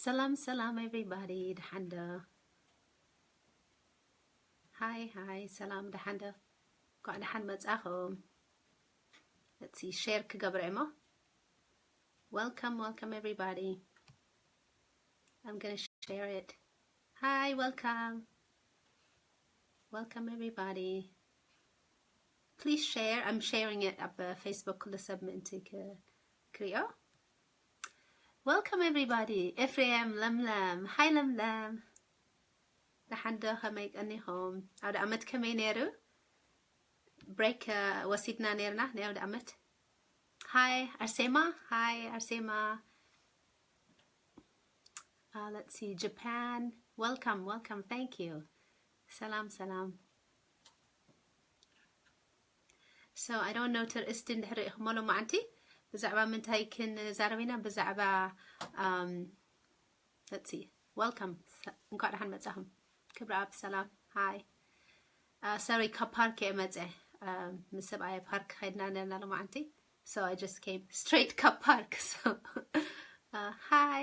ሰላም ሰላም everybody፣ ደሓን ዶ? ሃይ ሃይ፣ ሰላም፣ ደሓን ዶ? እንኳዕ ደሓን መጻኹም። Let's see፣ ሼር ክገብረ እሞ። Welcome, welcome everybody. I'm gonna share it. Hi, welcome. Welcome everybody. Please share. I'm sharing it ኣብ Facebook ኩሉ ሰብ ምእንቲ ክ- ክሪኦ። Welcome everybody. ኤፍሬም፣ ለምለም። ሃይ ለምለም። ደሓን ዶ? ከመይ ቀኒኹም? ኣውደ ዓመት ከመይ ነይሩ? ብሬክ ወሲድና ነይርና ናይ ኣውደ ዓመት። ሃይ ኣርሴማ። ሃይ ኣርሴማ። Uh, let's see, Japan. Welcome, welcome. Thank you. ሰላም ሰላም። So I don't know፣ ተርእስቲ እንድሕር ርኢኹሞ ሎማዓንቲ ብዛዕባ ምንታይ ክንዛረብ ኢና? ብዛዕባ um, let's see፣ welcome፣ እንኳዕ ደሓን መጻኹም። ክብረኣብ ሰላም። ሃይ። Uh, sorry፣ ካብ ፓርክ እየ መጸ። Uh, ምስ ሰብኣየ ፓርክ ከይድና ነርና ሎማዓንቲ። So I just came straight ካብ ፓርክ። So uh, hi,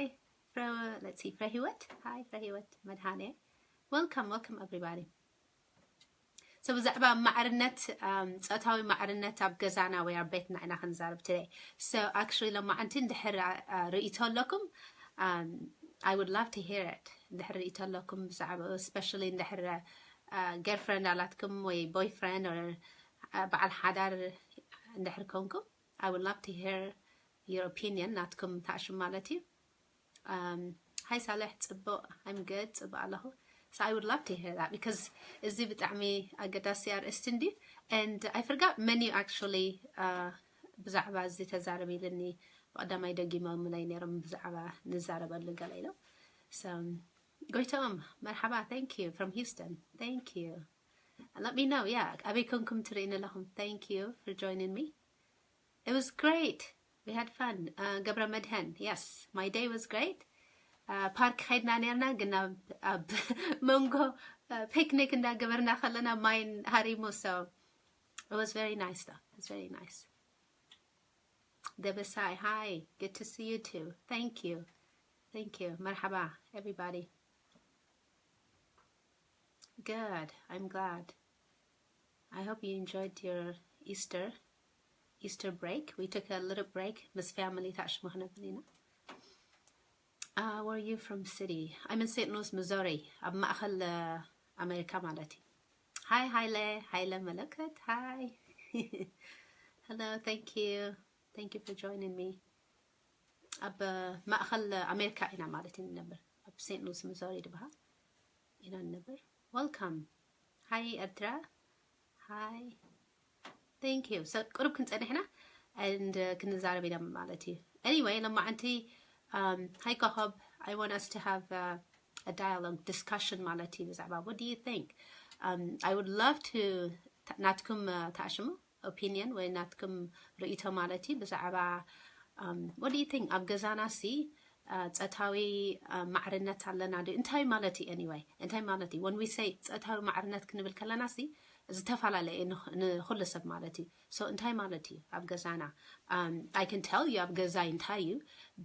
ፍረ let's see፣ ፍረ ህይወት። ሃይ ፍረ ህይወት መድሃኔ። Welcome, welcome everybody. So ብዛዕባ ማዕርነት፣ um, ጾታዊ ማዕርነት ኣብ ገዛና ወይ ኣብ ቤትና ኢና ክንዛረብ today። So actually ሎማዓንቲ እንድሕር uh, ርእይቶ ኣለኩም፣ um, I would love to hear it። እንድሕር ርእይቶ ኣለኩም ብዛዕባ፣ especially እንድሕር uh, girlfriend ኣላትኩም ወይ boyfriend or uh, በዓል ሓዳር እንድሕር ኮንኩም፣ I would love to hear your opinion፣ ናትኩም ታሽም ማለት እዩ። Um, hi ሳልሕ፣ ጽቡቕ። I'm good፣ ጽቡቕ ኣለኹ። So I would love to hear that because እዚ ብጣዕሚ ኣገዳሲ ኣርእስቲ እንዲ። And I forgot መን እዩ actually uh, ብዛዕባ እዚ ተዛረብ ኢልኒ። ብቐዳማይ ደጊሞምለይ ነይሮም ብዛዕባ ንዛረበሉ ገለ ኢሎም። So ጎይቶም፣ መርሓባ። Thank you፣ from Houston። Thank you። Let me know, yeah፣ ኣበይ ኮንኩም ትርእይኒ ኣለኹም? Thank you for joining me. It was great. We had fun. Uh, ገብረ መድህን፣ yes, my day was great. Uh, ፓርክ ከይድና ነርና፣ ግን ኣብ ኣብ መንጎ uh, ፒክኒክ እንዳገበርና ከለና ማይን ሃሪሙ። So it was very nice though. It was very nice. ደበሳይ፣ hi, good to see you too. Thank you. Thank you. መርሓባ everybody. Good. I'm glad. I hope you enjoyed your Easter Easter break. We took a little break. ምስ family ታሽሙ ክነብል ኢና። Uh, where are you from city? I'm in Saint Louis, Missouri. ኣብ ማእኸል uh, ኣሜሪካ ማለት እዩ። ሃይ ሃይለ፣ ሃይለ መለከት። Hi. Hello, thank you. Thank you for joining me. ኣብ uh, ማእኸል ኣሜሪካ ኢና ማለት እዩ ንነብር። ኣብ ሴንት ሉስ ሚዞሪ ዝበሃል ኢና ንነብር። Welcome. ሃይ ኤርትራ። ሃይ። Thank you. So ቁሩብ ክንጸንሕና and uh, ክንዛረብ ኢና ማለት እዩ። Anyway፣ ሎማዓንቲ um, ሃይ ኮኸብ፣ I want us to have uh, a dialogue, discussion ማለት እዩ ብዛዕባ what do you think? Um, I would love to ናትኩም uh, ተኣሽሙ፣ opinion ወይ ናትኩም ርእይቶ ማለት እዩ ብዛዕባ um, what do you think? ኣብ ገዛና ሲ uh, ጸታዊ uh, ማዕርነት ኣለና ድዩ? እንታይ ማለት እዩ? Anyway፣ እንታይ ማለት እዩ? When we say ጸታዊ ማዕርነት ክንብል ከለና ሲ ዝተፈላለየ እዩ ንኽ- ንኹሉ ሰብ ማለት እዩ። So እንታይ ማለት እዩ ኣብ ገዛና? Um, I can tell you ኣብ ገዛይ እንታይ እዩ፣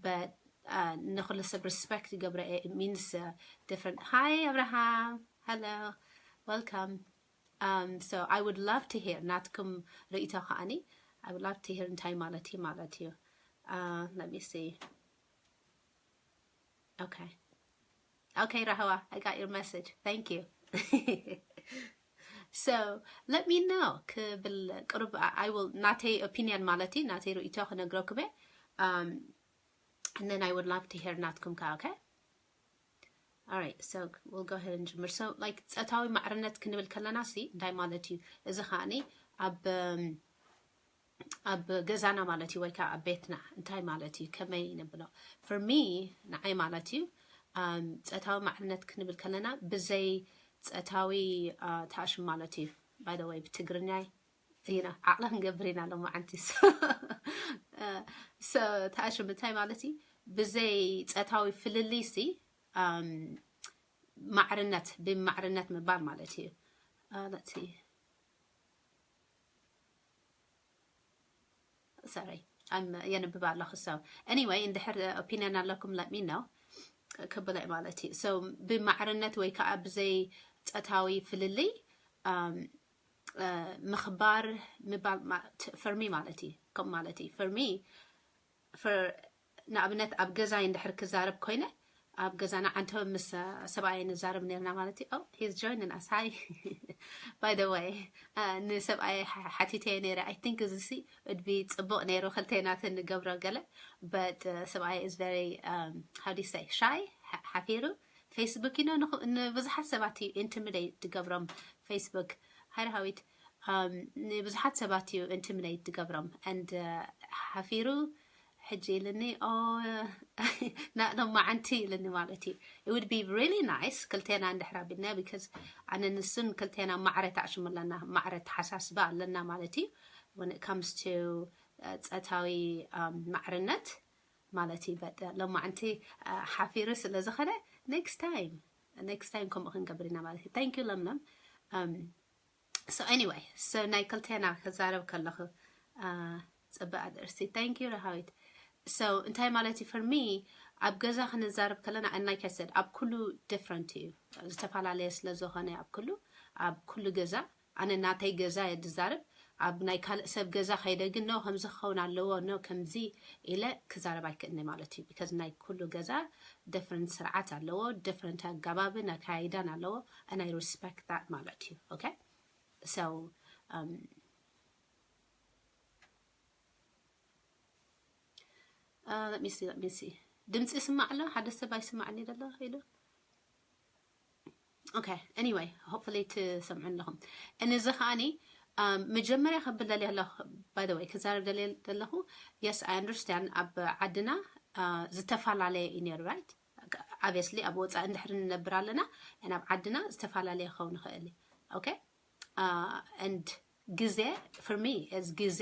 but uh, ንኹሉ ሰብ respect ይገብረ እየ። It means uh, different. Hi ኣብርሃም፣ hello, welcome. Um, so I would love to hear ናትኩም ርእይቶ ከዓኒ። I would love to hear እንታይ ማለት እዩ ማለት እዩ። Uh, let me see. Okay. Okay, Rahawa, I got your message. Thank you. So let me know ክብል ቅሩብ I will ናተይ opinion ማለት እዩ፣ ናተይ ርእይቶ ክነግረኩም እየ። Um, and then I would love to hear ናትኩም ከ። Okay? All right, so we'll go ahead and ጅምር። So like ጸታዊ ማዕርነት ክንብል ከለና ሲ እንታይ ማለት እዩ? እዚ ከዓኒ ኣብ um, ኣብ ገዛና ማለት እዩ ወይ ከዓ ኣብ ቤትና እንታይ ማለት እዩ? ከመይ ነብሎ? For me ንዓይ ማለት እዩ um, ጸታዊ ማዕርነት ክንብል ከለና ብዘይ ጸታዊ uh, ተኣሽም ማለት እዩ። By the way ብትግርኛይ ኢና ዓቕሊ ክንገብር ኢና ሎማዓንቲ። So ተኣሽም እንታይ ማለት እዩ? ብዘይ ጸታዊ ፍልልይ ሲ um, ማዕርነት ብማዕርነት ምባል ማለት እዩ። Uh, let's see. Sorry, I'm የንብብ ኣለኹ። So anyway እንድሕር opinion ኣለኩም let me know. ክብለ ማለት እዩ። So ብማዕርነት ወይ ከዓ ብዘይ ፆታዊ ፍልልይ ምኽባር ምባል for me ማለት እዩ። ከም ማለት እዩ for me ንኣብነት ኣብ ገዛይ እንድሕር ክዛረብ ኮይነ ኣብ ገዛና ዓንተወ ምስ ሰብኣየ ንዛረብ ነርና ማለት እዩ። Oh, he's joining us. Hi. By the way, ንሰብኣየ ሓቲተየ ነይረ። I think እዚ ሲ እድቢ ፅቡቅ ነይሩ ክልተናትን ንገብሮ ገለ but ሰብኣየ is very, how do you say, shy? ሓፊሩ። Facebook you know ንብዙሓት ሰባት እዩ intimidate ዝገብሮም። Facebook ሃይራሃዊት ንብዙሓት ሰባት እዩ intimidate ዝገብሮም and ሓፊሩ ሕጂ ኢልኒ ኦ ሎማዓንቲ ኢልኒ ማለት እዩ። It would be really nice ክልቴና እንድሕር ኣቢልና because ኣነ ንሱን ክልቴና ማዕረ ታዕሽሙ ኣለና፣ ማዕረ ተሓሳስባ ኣለና ማለት እዩ። When it comes to ፆታዊ ማዕርነት ማለት እዩ። But ሎማዓንቲ ሓፊሩ ስለ ዝኸደ next time next time ከምኡ ክንገብር ኢና ማለት እዩ። Thank you ለምለም። So anyway so ናይ ክልቴና ክዛረብ ከለኹ ፅብቅ ኣርእስቲ። Thank you ረሃዊት። So እንታይ ማለት እዩ for me ኣብ ገዛ ክንዛረብ ከለና and like I said ኣብ ኩሉ different እዩ፣ ዝተፈላለየ ስለ ዝኾነ ኣብ ኩሉ ኣብ ኩሉ ገዛ ኣነ ናተይ ገዛ እየ ዝዛረብ። ኣብ ናይ ካልእ ሰብ ገዛ ከይደ ግን no ከምዚ ክኸውን ኣለዎ no ከምዚ ኢለ ክዛረብ ኣይክእልኒ ማለት እዩ። Because ናይ ኩሉ ገዛ different ስርዓት ኣለዎ፣ different ኣገባብን ኣካያይዳን ኣለዎ and I respect that ማለት እዩ። Okay so let me see let me see ድምፂ ይስማዕ ኣሎ? ሓደ ሰብ ኣይስማዕኒ ዘሎ ኢሉ። Okay anyway hopefully ትሰምዑ ኣለኹም። እነዚ ከዓኒ መጀመርያ ከብል ደልየ ኣለኹ። By the way ክዛረብ ደልየ ዘለኹ yes I understand ኣብ ዓድና ዝተፈላለየ እዩ ነይሩ right? Obviously ኣብ ወፃኢ እንድሕር ንነብር ኣለና and ኣብ ዓድና ዝተፈላለየ ክኸውን ይኽእል እዩ። Okay and ግዜ for me is ግዜ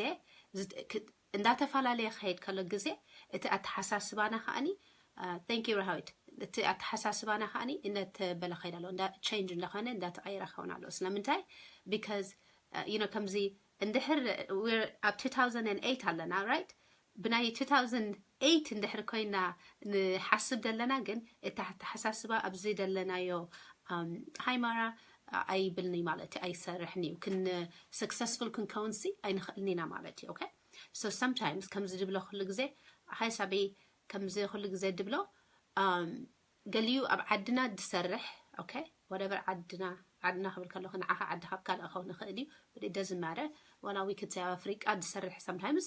እንዳተፈላለየ ክኸይድ ከሎ ግዜ እቲ ኣተሓሳስባና ከዓኒ thank you ረሃዊት እቲ ኣተሓሳስባና ከዓኒ እንዳተበለ ከይድ ኣሎ እንዳ change እንዳኾነ እንዳተቐየረ ክኸውን ኣሎ። ስለምንታይ? Because you know ከምዚ እንድሕር ኣብ two thousand and eight ኣለና right? ብናይ two thousand eight እንድሕር ኮይና ንሓስብ ዘለና ግን እቲ ኣተሓሳስባ ኣብዚ ዘለናዮ ሃይማራ ኣይብልኒ ማለት እዩ ኣይሰርሕን እዩ። ክን successful ክንከውን ሲ ኣይንኽእልን ኢና ማለት እዩ። Okay so sometimes ከምዚ ድብሎ ኩሉ ግዜ ሓሳበይ ከምዚ ኩሉ ግዜ ድብሎ ገሊኡ ኣብ ዓድና ዝሰርሕ okay whatever ዓድና ዓድና ክብል ከለኹ ንዓኻ ዓድኻ ኣብ ካልእ ክኸውን ይኽእል እዩ። It doesn't matter ዋላ we could say ኣብ ኣፍሪቃ ዝሰርሕ sometimes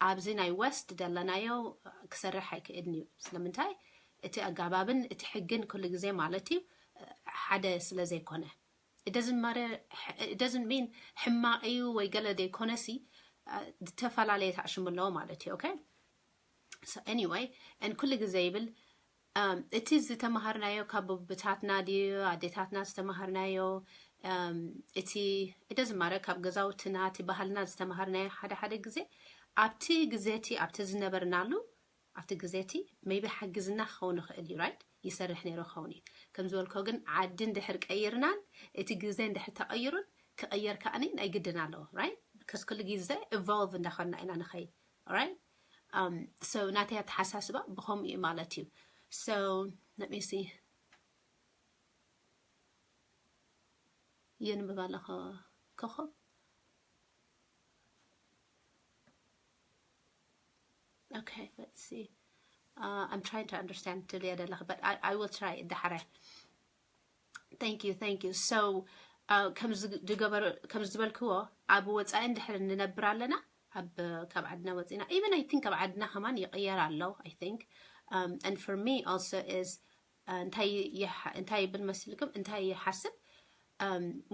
ኣብዚ ናይ west ዘለናዮ ክሰርሕ ኣይክእልን እዩ። ስለምንታይ? እቲ ኣጋባብን እቲ ሕግን ኩሉ ግዜ ማለት እዩ ሓደ ስለ ዘይኮነ it doesn't mean ሕማቕ እዩ ወይ ገለ ዘይኮነሲ ዝተፈላለየ ታዕሽሙ ኣለዎ ማለት እዩ። Okay so anyway and ኩሉ ግዜ ይብል እቲ ዝተማሃርናዮ ካብ ብታትና ድዩ ኣዴታትና ዝተማሃርናዮ እቲ እደ ዝማረ ካብ ገዛውትና እቲ ባህልና ዝተማሃርናዮ ሓደ ሓደ ግዜ ኣብቲ ግዜ እቲ ኣብቲ ዝነበርናሉ ኣብቲ ግዜ እቲ maybe ሓጊዝና ክኸውን ይኽእል እዩ right ይሰርሕ ነይሩ ክኸውን እዩ። ከም ዝበልኮ ግን ዓዲ እንድሕር ቀይርናን እቲ ግዜ እንድሕር ተቐይሩን ክቐየር ከዓኒ ናይ ግድን ኣለዎ right because ኩሉ ግዜ evolve እንዳኾንና ኢና ንኸይድ። Alright so ናተይ ኣተሓሳስባ ብኸምኡ እዩ ማለት እዩ። So let me see የንብብ ኣለኹ ኮኾብ። Okay let's see. I'm trying to understand ትብልያ ዘለኺ but I will try ዳሕራይ። Thank you thank you. So ከም ዝበልክዎ ኣብ ወፃኢ እንድሕር ንነብር ኣለና ኣብ ካብ ዓድና ወፂና even I think ኣብ ዓድና ከማን ይቕየር ኣሎ I think and for me also is እንታይ ይብል መሲልኩም እንታይ ይሓስብ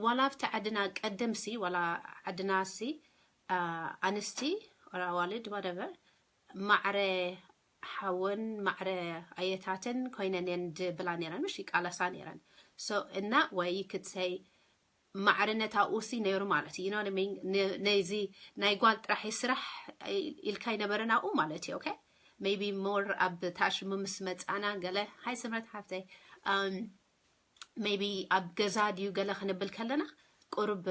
ዋላ ኣብቲ ዓድና ቀደም ሲ ዋላ ዓድና ሲ ኣንስቲ ኣዋልድ whatever ማዕረ ሓውን ማዕረ ኣየታትን ኮይነን እየን ዝብላ ነይረን ምሽ ይቃለሳ ነይረን። So እና ወይ you could say ማዕርነት ኣብኡ ሲ ነይሩ ማለት እዩ። You know what I mean? ነዚ ናይ ጓል ጥራሕ ይስራሕ ኢልካ ኣይነበረን ኣብኡ ማለት እዩ። Okay maybe more ኣብ ታሽሙ ምስ መፃና ገለ ሃይ ስምረት ሓፍተይ maybe ኣብ ገዛ ድዩ ገለ ክንብል ከለና ቁሩብ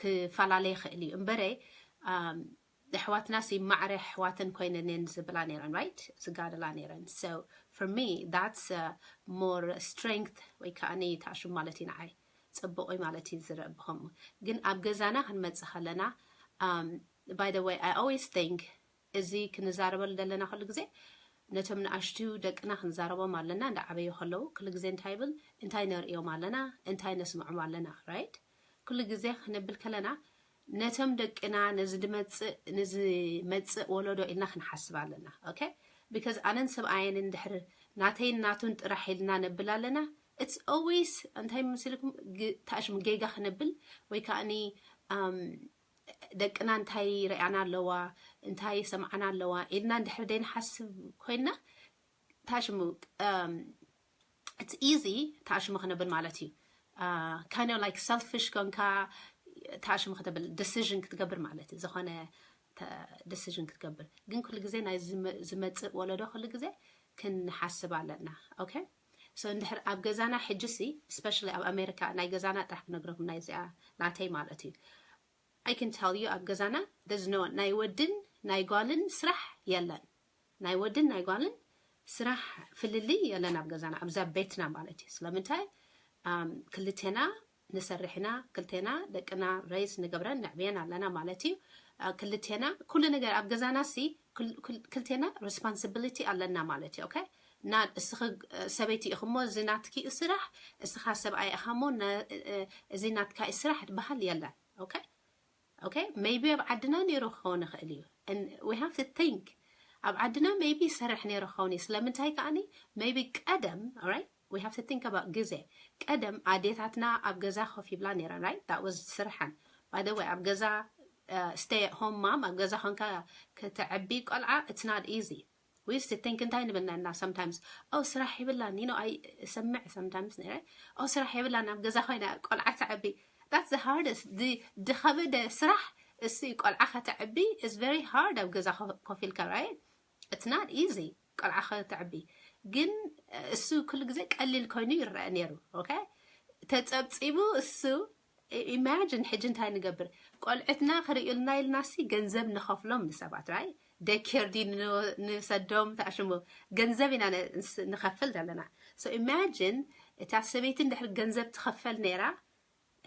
ክፈላለ ይኽእል እዩ እምበረ ኣሕዋትና ሲ ማዕረ ኣሕዋተን ኮይነን እየን ዝብላ ነይረን፣ right? ዝጋደላ ነይረን። So for me that's more strength ወይ ከዓኒ ታሽሙ ማለት እዩ ንዓይ ጽቡቕ እዩ ማለት እዩ ዝረአ ብኸምኡ። ግን ኣብ ገዛና ክንመጽእ ከለና um, by the way I always think እዚ ክንዛረበሉ ዘለና ኩሉ ግዜ ነቶም ንኣሽቱ ደቅና ክንዛረቦም ኣለና። እንዳዓበዩ ከለዉ ኩሉ ግዜ እንታይ ይብል እንታይ ነርእዮም ኣለና እንታይ ነስምዖም ኣለና፣ right? ኩሉ ግዜ ክንብል ከለና ነቶም ደቅና ነዚ ድመጽእ ንዝመጽእ ወለዶ ኢልና ክንሓስብ ኣለና። Okay? Because ኣነን ሰብኣየን እንድሕር ናተይን ናቱን ጥራሕ ኢልና ነብል ኣለና it's always እንታይ መሲልኩም ታሽሙ ጌጋ ክንብል ወይ ከዓኒ ደቅና እንታይ ይረኣያና ኣለዋ እንታይ ይሰምዓና ኣለዋ ኢልና እንድሕር ደይንሓስብ ኮይና ታሽሙ it's easy ታሽሙ ክንብል ማለት እዩ። Kind of like selfish ኮንካ ታሽሙ ክትብል decision ክትገብር ማለት እዩ። ዝኾነ decision ክትገብር ግን ኩሉ ግዜ ናይ ዝመፅእ ወለዶ ኩሉ ግዜ ክንሓስብ ኣለና። Okay? So እንድሕር ኣብ ገዛና ሕጂ ሲ especially ኣብ ኣሜሪካ ናይ ገዛና ጥራሕ ክነግረኩም ናይዚኣ ናተይ ማለት እዩ። I can tell you ኣብ ገዛና there's no ናይ ወድን ናይ ጓልን ስራሕ የለን። ናይ ወድን ናይ ጓልን ስራሕ ፍልልይ የለን ኣብ ገዛና ኣብዛ ቤትና ማለት እዩ። ስለምንታይ ክልቴና ንሰርሕ ኢና ክልቴና ደቅና raise ንገብረን ነዕብየን ኣለና ማለት እዩ። ክልቴና ኩሉ ነገር ኣብ ገዛና ሲ ክልቴና responsibility ኣለና ማለት እዩ። Okay? እና እስኺ ሰበይቲ ኢኽሞ እዚ ናትኪ ስራሕ እስኻ ሰብኣይ ኢኻ ሞ እዚ ናትካ ስራሕ ትበሃል የለን። Okay? Okay? Maybe ኣብ ዓድና ነይሩ ክኸውን ይኽእል እዩ። We have to think ኣብ ዓድና maybe ይሰርሕ ነይሩ ክኸውን እዩ። ስለምንታይ ከዓኒ maybe ቀደም right? We have to think about ግዜ ቀደም ኣዴታትና ኣብ ገዛ ኮፍ ይብላ ነይረን right? That was ስርሐን። By the way ኣብ ገዛ stay at home mom ኣብ ገዛ ኮንካ ከተዕቢ ቆልዓ it's not easy። We used to think እንታይ ንብል ነርና sometimes oh ስራሕ የብላን you know I እሰምዕ sometimes ነይረ oh ስራሕ የብላን ኣብ ገዛ ኮይና ቆልዓ ተዕቢ that's the hardest ዝኸበደ ስራሕ እሱ ቆልዓ ከተዕቢ is very hard ኣብ ገዛ ኮፍ ኢልካ right? It's not easy ቆልዓ ከተዕቢ ግን እሱ ኩሉ ግዜ ቀሊል ኮይኑ ይረአ ነይሩ። Okay? ተፀብፂቡ እሱ imagine ሕጂ እንታይ ንገብር ቆልዕትና ክርእዩልና ኢልና ሲ ገንዘብ ንኸፍሎም ንሰባት right? Daycare ድዩ ንሰዶም ታሽሙ ገንዘብ ኢና ንኸፍል ዘለና። So imagine እታ ሰበይቲ እንድሕር ገንዘብ ትኸፈል ነይራ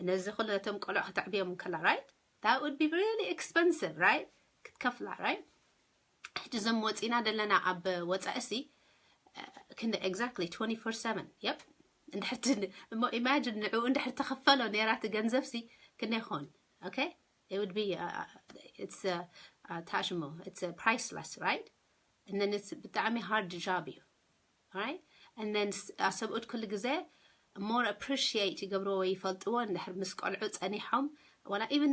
ነዚ ኩሉ ነቶም ቆልዑ ከተዕብዮም ከላ right? That would be really expensive right? ክትከፍላ right? ሕጂ እዞም ወፂና ዘለና ኣብ ወፃኢ ሲ ክንደ exactly twenty four seven yep እንድሕር እሞ imagine ንዕኡ እንድሕር ተኸፈሎ ነይራ እቲ ገንዘብ ሲ ክንደ ይኸውን? Okay? It would be it's ታሽሞ it's priceless right? And then it's ብጣዕሚ hard job እዩ። Right? And then ኣሰብኡት ኩሉ ግዜ more appreciate ይገብርዎ ወይ ይፈልጥዎ እንድሕር ምስ ቆልዑ ፀኒሖም ዋላ even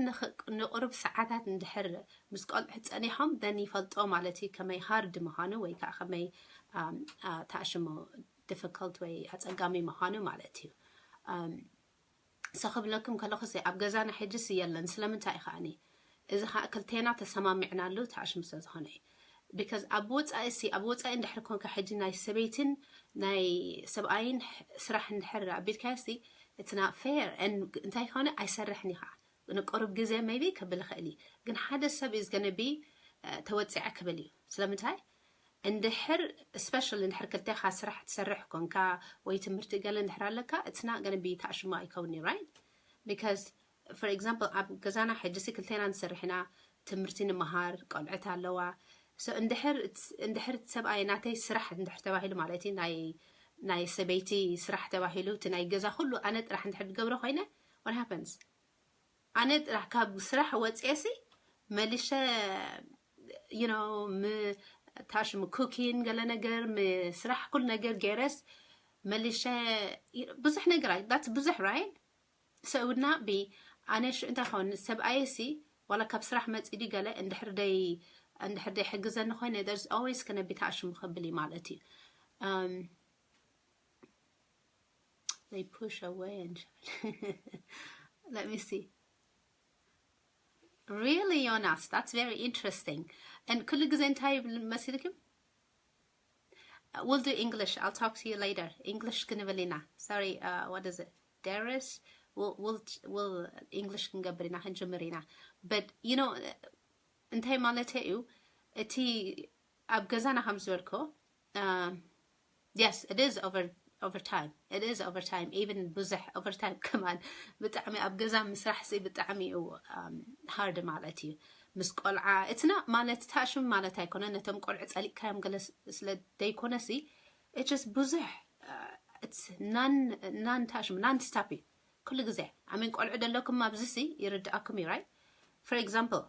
ንቁሩብ ሰዓታት እንድሕር ምስ ቆልዑ ፀኒሖም then ይፈልጦ ማለት እዩ ከመይ hard ምዃኑ ወይ ከዓ ከመይ ታሽሞ difficult ወይ ኣፀጋሚ ምዃኑ ማለት እዩ። So ክብለኩም ከለኹ ኣብ ገዛና ሕጅስ የለን ስለምንታይ ከዓኒ እዚ ከዓ ክልቴና ተሰማሚዕናሉ ተኣሽሙ ስለ ዝኾነ እዩ። Because ኣብ ወፃኢ ሲ ኣብ ወፃኢ እንድሕር ኮንካ ሕጂ ናይ ሰበይትን ናይ ሰብኣይን ስራሕ እንድሕር ኣቢልካዮ ሲ it's not fair። እንታይ ኮነ ኣይሰርሕን እዩ ከዓ ንቁሩብ ግዜ maybe ክብል ይኽእል እዩ። ግን ሓደ ሰብ is gonna be ተወፂዐ ክብል እዩ። ስለምንታይ እንድሕር especially እንድሕር ክልቴኻ ስራሕ ትሰርሕ ኮንካ ወይ ትምህርቲ ገለ እንድሕር ኣለካ it's not gonna be ተኣሽሙ ኣይከውን እዩ right? Because for example ኣብ ገዛና ሕጂ ሲ ክልቴና ንሰርሕ ኢና ትምህርቲ ንምሃር ቆልዕት ኣለዋ። So እንድሕር እንድሕር ሰብኣይ ናተይ ስራሕ እንድሕር ተባሂሉ ማለት እዩ ናይ ናይ ሰበይቲ ስራሕ ተባሂሉ እቲ ናይ ገዛ ኩሉ ኣነ ጥራሕ እንድሕር ዝገብሮ ኮይነ what happens ኣነ ጥራሕ ካብ ስራሕ ወፅኤ ሲ መሊሸ you know ታሽሙ cooking ገለ ነገር ስራሕ ኩሉ ነገር ገይረስ መሊሸ ብዙሕ ነገር that's ብዙሕ right? So it would not be ኣነ ሽዑ እንታይ ኸውን ሰብኣየ ሲ ዋላ ካብ ስራሕ መፂ ድዩ ገለ እንድሕር ደይ እንድሕር ደይ ሕግዘኒ ኮይነ there's always gonna be ታሽሙ ከብል እዩ ማለት እዩ። They push away and let me see. Really, Jonas, that's very interesting. And ኩሉ ግዜ እንታይ ይብል መሲልኩም? We'll do English. I'll talk to you later. English ክንብል ኢና። Sorry, uh, what is it? Darius? We'll, we'll, we'll English ክንገብር ኢና ክንጅምር ኢና። But you know እንታይ ማለት እዩ? እቲ ኣብ ገዛና ከም ዝበልኮ yes, it is over overtime, it is overtime, even ብዙሕ overtime ከማን ብጣዕሚ ኣብ ገዛ ምስራሕ ሲ ብጣዕሚ እዩ hard ማለት እዩ። ምስ ቆልዓ እትና ማለት ታሽም ማለት ኣይኮነ፣ ነቶም ቆልዑ ጸሊቅካዮም ገለ ስለ ደይኮነ ሲ it's just ብዙሕ non non ታሽም non stop እዩ ኩሉ ግዜ። ኣሜን ቆልዑ ደለኩም ኣብዚ ሲ ይርድኣኩም እዩ right? For example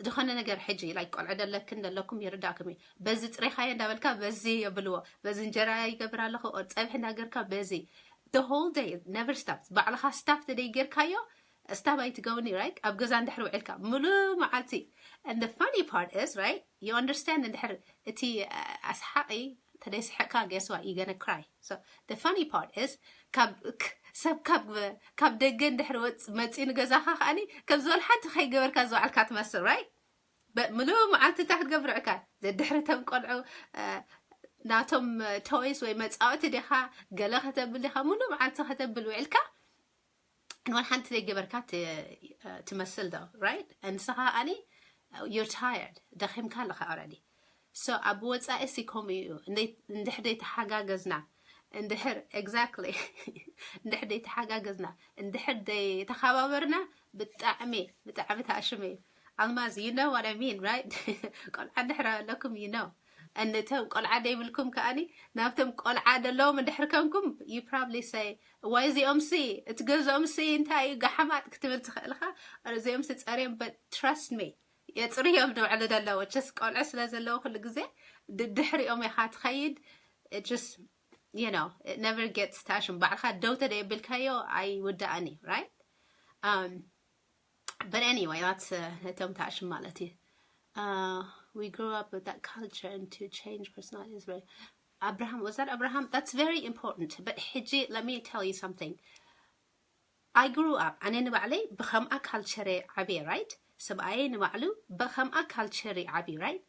ዝኾነ ነገር ሕጂ like ቆልዑ ደለክን ደለኩም ይርዳእኩም እዩ። በዚ ጥሬኻዮ እንዳበልካ በዚ የብልዎ፣ በዚ እንጀራ ይገብር ኣለኹ፣ ጸብሒ እንዳገርካ በዚ the whole day never stops። ባዕልኻ stop ተደይ ጌርካዮ stop ኣይትገብኒ right? ኣብ ገዛ እንድሕር ውዕልካ ሙሉ መዓልቲ and the funny part is right you understand እንድሕር እቲ ኣስሓቂ ተደይ ስሕቅካ guess what you gonna cry። So the funny part is ካብ ሰብ ካብ ካብ ደገ እንድሕር ወፅ መፂ ንገዛኻ ከዓኒ ከም ዝበል ሓንቲ ከይገበርካ ዝዋዕልካ ትመስል right? ምሉእ መዓልቲ እንታይ ክትገብር ውዕልካ? ዘድሕሪ ተም ቆልዑ ናቶም toys ወይ መፃወቲ ዲኻ ገለ ከተብል ዲኻ ሙሉእ መዓልቲ ከተብል ውዕልካ ንዋን ሓንቲ ዘይገበርካ ትመስል ዶ right? ንስኻ ኣኒ you're tired ደኺምካ ኣለኻ already። So ኣብ ወፃኢ ሲ ከምኡ እዩ። እንድሕር ዘይተሓጋገዝና እንድሕር exactly እንድሕር ዘይተሓጋገዝና እንድሕር ዘይተኸባበርና ብጣዕሚ ብጣዕሚ ተኣሽመ እዩ። ኣልማዝ you know what I mean right? ቆልዓ እንድሕር ኣለኩም you know እነቶም ቆልዓ ደይብልኩም ከኣኒ ናብቶም ቆልዓ ደለዎም እንድሕር ከምኩም you probably say why እዚኦም ሲ እቲ ገዝኦም ሲ እንታይ እዩ ጋሓማጥ ክትብል ትኽእልኻ። እዚኦም ሲ ጸርዮም but trust me የጽርዮም ድውዕሉ ደለዎ just ቆልዑ ስለ ዘለዎ ኩሉ ግዜ ድድሕሪኦም ኢኻ ትኸይድ። Just you know never get ታሽም ባዕልኻ ደው ተደየብልካዮ ኣይውዳእን እዩ right? Um, but anyway that's ነቶም ታሽም ማለት እዩ. Uh, we grew up with that culture and to change personalities very Abraham was that Abraham that's very important. But ሕጂ let me tell you something. I grew up ኣነ ንባዕለይ ብኸምኣ ካልቸር ዓብየ right? ሰብኣየ ንባዕሉ ብኸምኣ ካልቸር ዓብዩ right?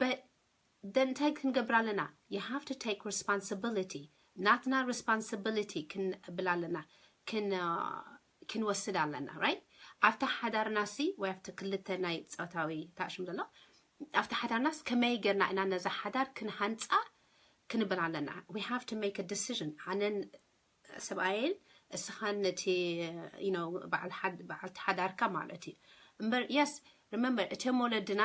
But then እንታይ ክንገብር ኣለና? You have to take responsibility ናትና responsibility ክንብል ኣለና። ክንወስድ ኣለና right? ኣብታ ሓዳርና ሲ ወይ ኣብቲ ክልተ ናይ ፆታዊ ታሽም ዘሎ ኣብቲ ሓዳርናስ ከመይ ገርና ኢና ነዛ ሓዳር ክንሃንፃ ክንብል ኣለና። We have to make a decision ኣነን ሰብኣየን እስኻን ነቲ በዓልቲ ሓዳርካ ማለት እዩ እምበር yes remember እቶም ወለድና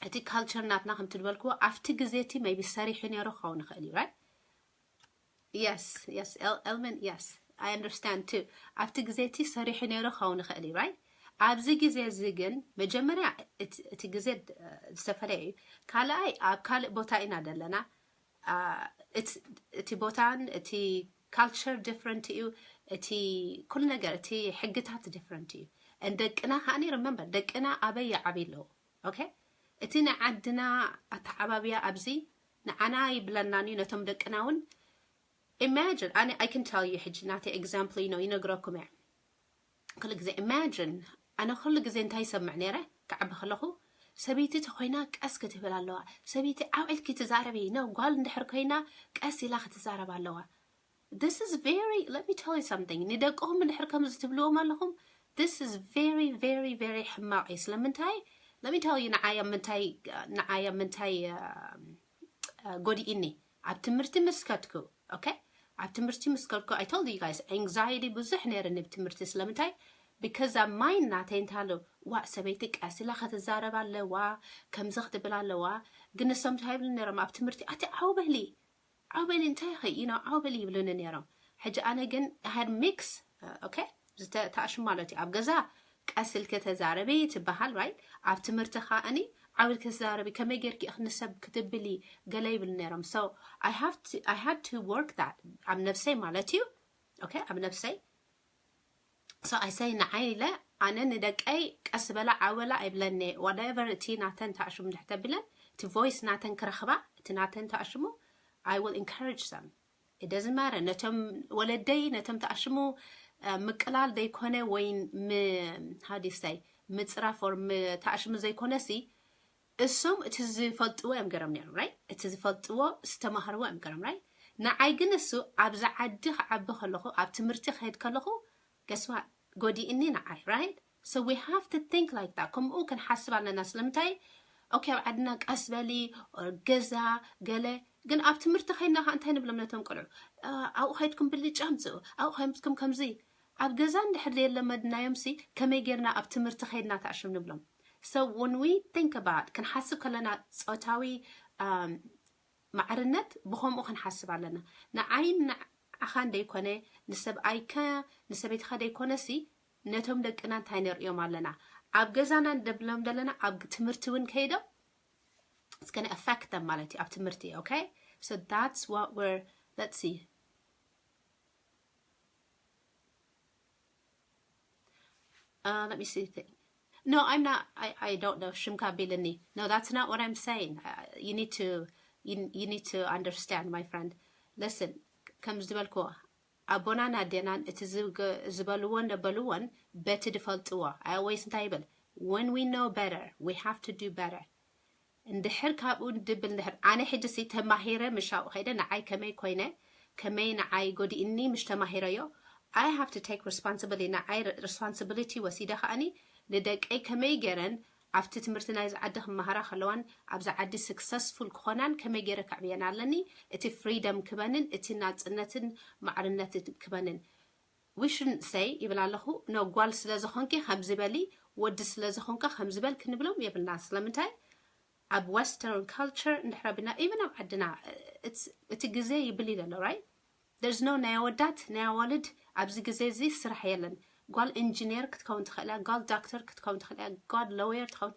እቲ ካልቸር ናትና ከምቲ ዝበልክዎ ኣብቲ ግዜ እቲ maybe ሰሪሑ ነይሩ ክኸውን ይኽእል እዩ right? Yes yes Elman yes I understand too ኣብቲ ግዜ እቲ ሰሪሑ ነይሩ ክኸውን ይኽእል እዩ right? ኣብዚ ግዜ እዚ ግን መጀመርያ እቲ ግዜ ዝተፈለየ እዩ። ካልኣይ ኣብ ካልእ ቦታ ኢና ዘለና። እቲ ቦታን እቲ ካልቸር different እዩ። እቲ ኩሉ ነገር እቲ ሕግታት different እዩ። ደቅና ከዓኒ remember ደቅና ኣበይ ይዓብዩ ኣለዉ okay? እቲ ናይ ዓድና ኣተዓባብያ ኣብዚ ንዓና ይብለናን እዩ ነቶም ደቅና እውን imagine ኣነ I can tell you ሕጂ ናተይ example you know ይነግረኩም እየ። ኩሉ ግዜ imagine ኣነ ኩሉ ግዜ እንታይ ይሰምዕ ነይረ ክዓቢ ከለኹ ሰበይቲ ተኮይና ቀስ ክትብል ኣለዋ። ሰበይቲ ዓው ኢልኪ ትዛረቢ ነው ጓል እንድሕር ኮይና ቀስ ኢላ ክትዛረብ ኣለዋ። This is very let me tell you something ንደቅኹም እንድሕር ከምዚ ትብልዎም ኣለኹም this is very very very ሕማቕ እዩ። ስለምንታይ let me tell you ንዓይ ምንታይ ንዓይ ምንታይ ጎዲእኒ ኣብ ትምህርቲ ምስ ከድኩ okay ኣብ ትምህርቲ ምስ ከድኩ I told you guys anxiety ብዙሕ ነይርኒ ብ ትምህርቲ ስለምንታይ because ኣብ mind ናተይ እንታሉ ዋእ ሰበይቲ ቀስ ኢላ ክትዛረብ ኣለዋ ከምዚ ክትብል ኣለዋ። ግን ንሶም እንታይ ይብሉ ነይሮም ኣብ ትምህርቲ ኣቲ ዓው በሊ ዓው በሊ እንታይ ኸ you know ዓው በሊ ይብሉኒ ነይሮም። ሕጂ ኣነ ግን I had mix okay ዝተኣሽም ማለት እዩ ኣብ ገዛ ቀስ ኢልኪ ተዛረቢ ትበሃል right? ኣብ ትምህርቲ ከዓኒ ዓው ኢልኪ ተዛረቢ ከመይ ጌርኪ ኢኺ ንሰብ ክትብሊ ገለ ይብሉ ነይሮም። So I have to I had to work that ኣብ ነብሰይ ማለት እዩ okay ኣብ ነብሰይ so I say ንዓይ ኢለ ኣነ ንደቀይ ቀስ በላ ዓው በላ ኣይብለን እየ whatever እቲ ናተን ተኣሽሙ እንድሕር ተቢለን እቲ voice ናተን ክረኽባ እቲ ናተን ተኣሽሙ I will encourage them it doesn't matter ነቶም ወለደይ ነቶም ተኣሽሙ ምቅላል ዘይኮነ ወይ how do you say ምፅራፍ or ተኣሽሙ ዘይኮነ ሲ እሶም እቲ ዝፈልጥዎ እዮም ገይሮም ነይሮም right? እቲ ዝፈልጥዎ ዝተማሃርዎ እዮም ገይሮም right? ንዓይ ግን እሱ ኣብዚ ዓዲ ክዓቢ ከለኹ ኣብ ትምህርቲ ክሄድ ከለኹ guess what ጎዲእኒ ንዓይ right? So we have to think like that. ከምኡ ክንሓስብ ኣለና። ስለምንታይ? ኦኬ፣ ኣብ ዓድና ቀስ በሊ፣ or ገዛ፣ ገለ። ግን ኣብ ትምህርቲ ከይድና ከ እንታይ ንብሎም ነቶም ቆልዑ? ኣብኡ ከይድኩም ብልጫ ኣምፅኡ፣ ኣብኡ ከይድኩም ከምዚ። ኣብ ገዛ እንድሕር የለመድናዮም ሲ ከመይ ጌርና ኣብ ትምህርቲ ከይድና ተኣሽም ንብሎም? So when we think about፣ ክንሓስብ ከለና ፆታዊ ማዕርነት ብኸምኡ ክንሓስብ ኣለና። ንዓይን ንዓኻ እንደይኮነ፣ ንሰብኣይካ ንሰበይትኻ ደይኮነ ሲ ነቶም ደቅና እንታይ ነርእዮም ኣለና? ኣብ ገዛና ንደብሎም ዘለና ኣብ ትምህርቲ እውን ከይዶም it's gonna affect them ማለት እዩ ኣብ ትምህርቲ። Okay, so that's what we're, let's see. Uh, let me see. No, I'm not. I, I don't know. ሽምካ ቢልኒ. No, that's not what I'm saying. Uh, you need to, you, you need to understand, my friend. Listen, ከም ዝበልኩ ኣቦናን ኣዴናን እቲ ዝበልዎን ደበልዎን በቲ ድፈልጥዎ። I always እንታይ ይብል? When we know better, we have to do better. እንድሕር ካብኡ ድብል እንድሕር ኣነ ሕጂ ሲ ተማሂረ ምሻው ከይደ ንዓይ ከመይ ኮይነ ከመይ ንዓይ ጎዲእኒ ምሽ ተማሂረዮ። I have to take responsibility፣ ንዓይ responsibility ወሲደ ከኣኒ ንደቀይ ከመይ ገይረን ኣብቲ ትምህርቲ ናይዚ ዓዲ ክመሃራ ከለዋን ኣብዚ ዓዲ successful ክኾናን ከመይ ገይረ ከዕብየን ኣለኒ። እቲ freedom ክበንን እቲ ናፅነትን ማዕርነትን ክበንን we shouldn't say ይብል ኣለኹ። No, ጓል ስለ ዝኾንኪ ከምዚ በሊ፣ ወዲ ስለ ዝኾንካ ከምዚ በል ክንብሎም የብልና። ስለምንታይ? ኣብ western culture እንድሕር ኣቢልና even ኣብ ዓድና እቲ ግዜ ይብል እዩ ዘሎ right? There's no ናይ ኣወዳት ናይ ኣዋልድ ኣብዚ ግዜ እዚ ስራሕ የለን። ጓል ኢንጂነር ክትከውን ትኽእላ፣ ጓል ዶክተር ክትከውን ትኽእላ፣ ጓል lawyer ትኸውን።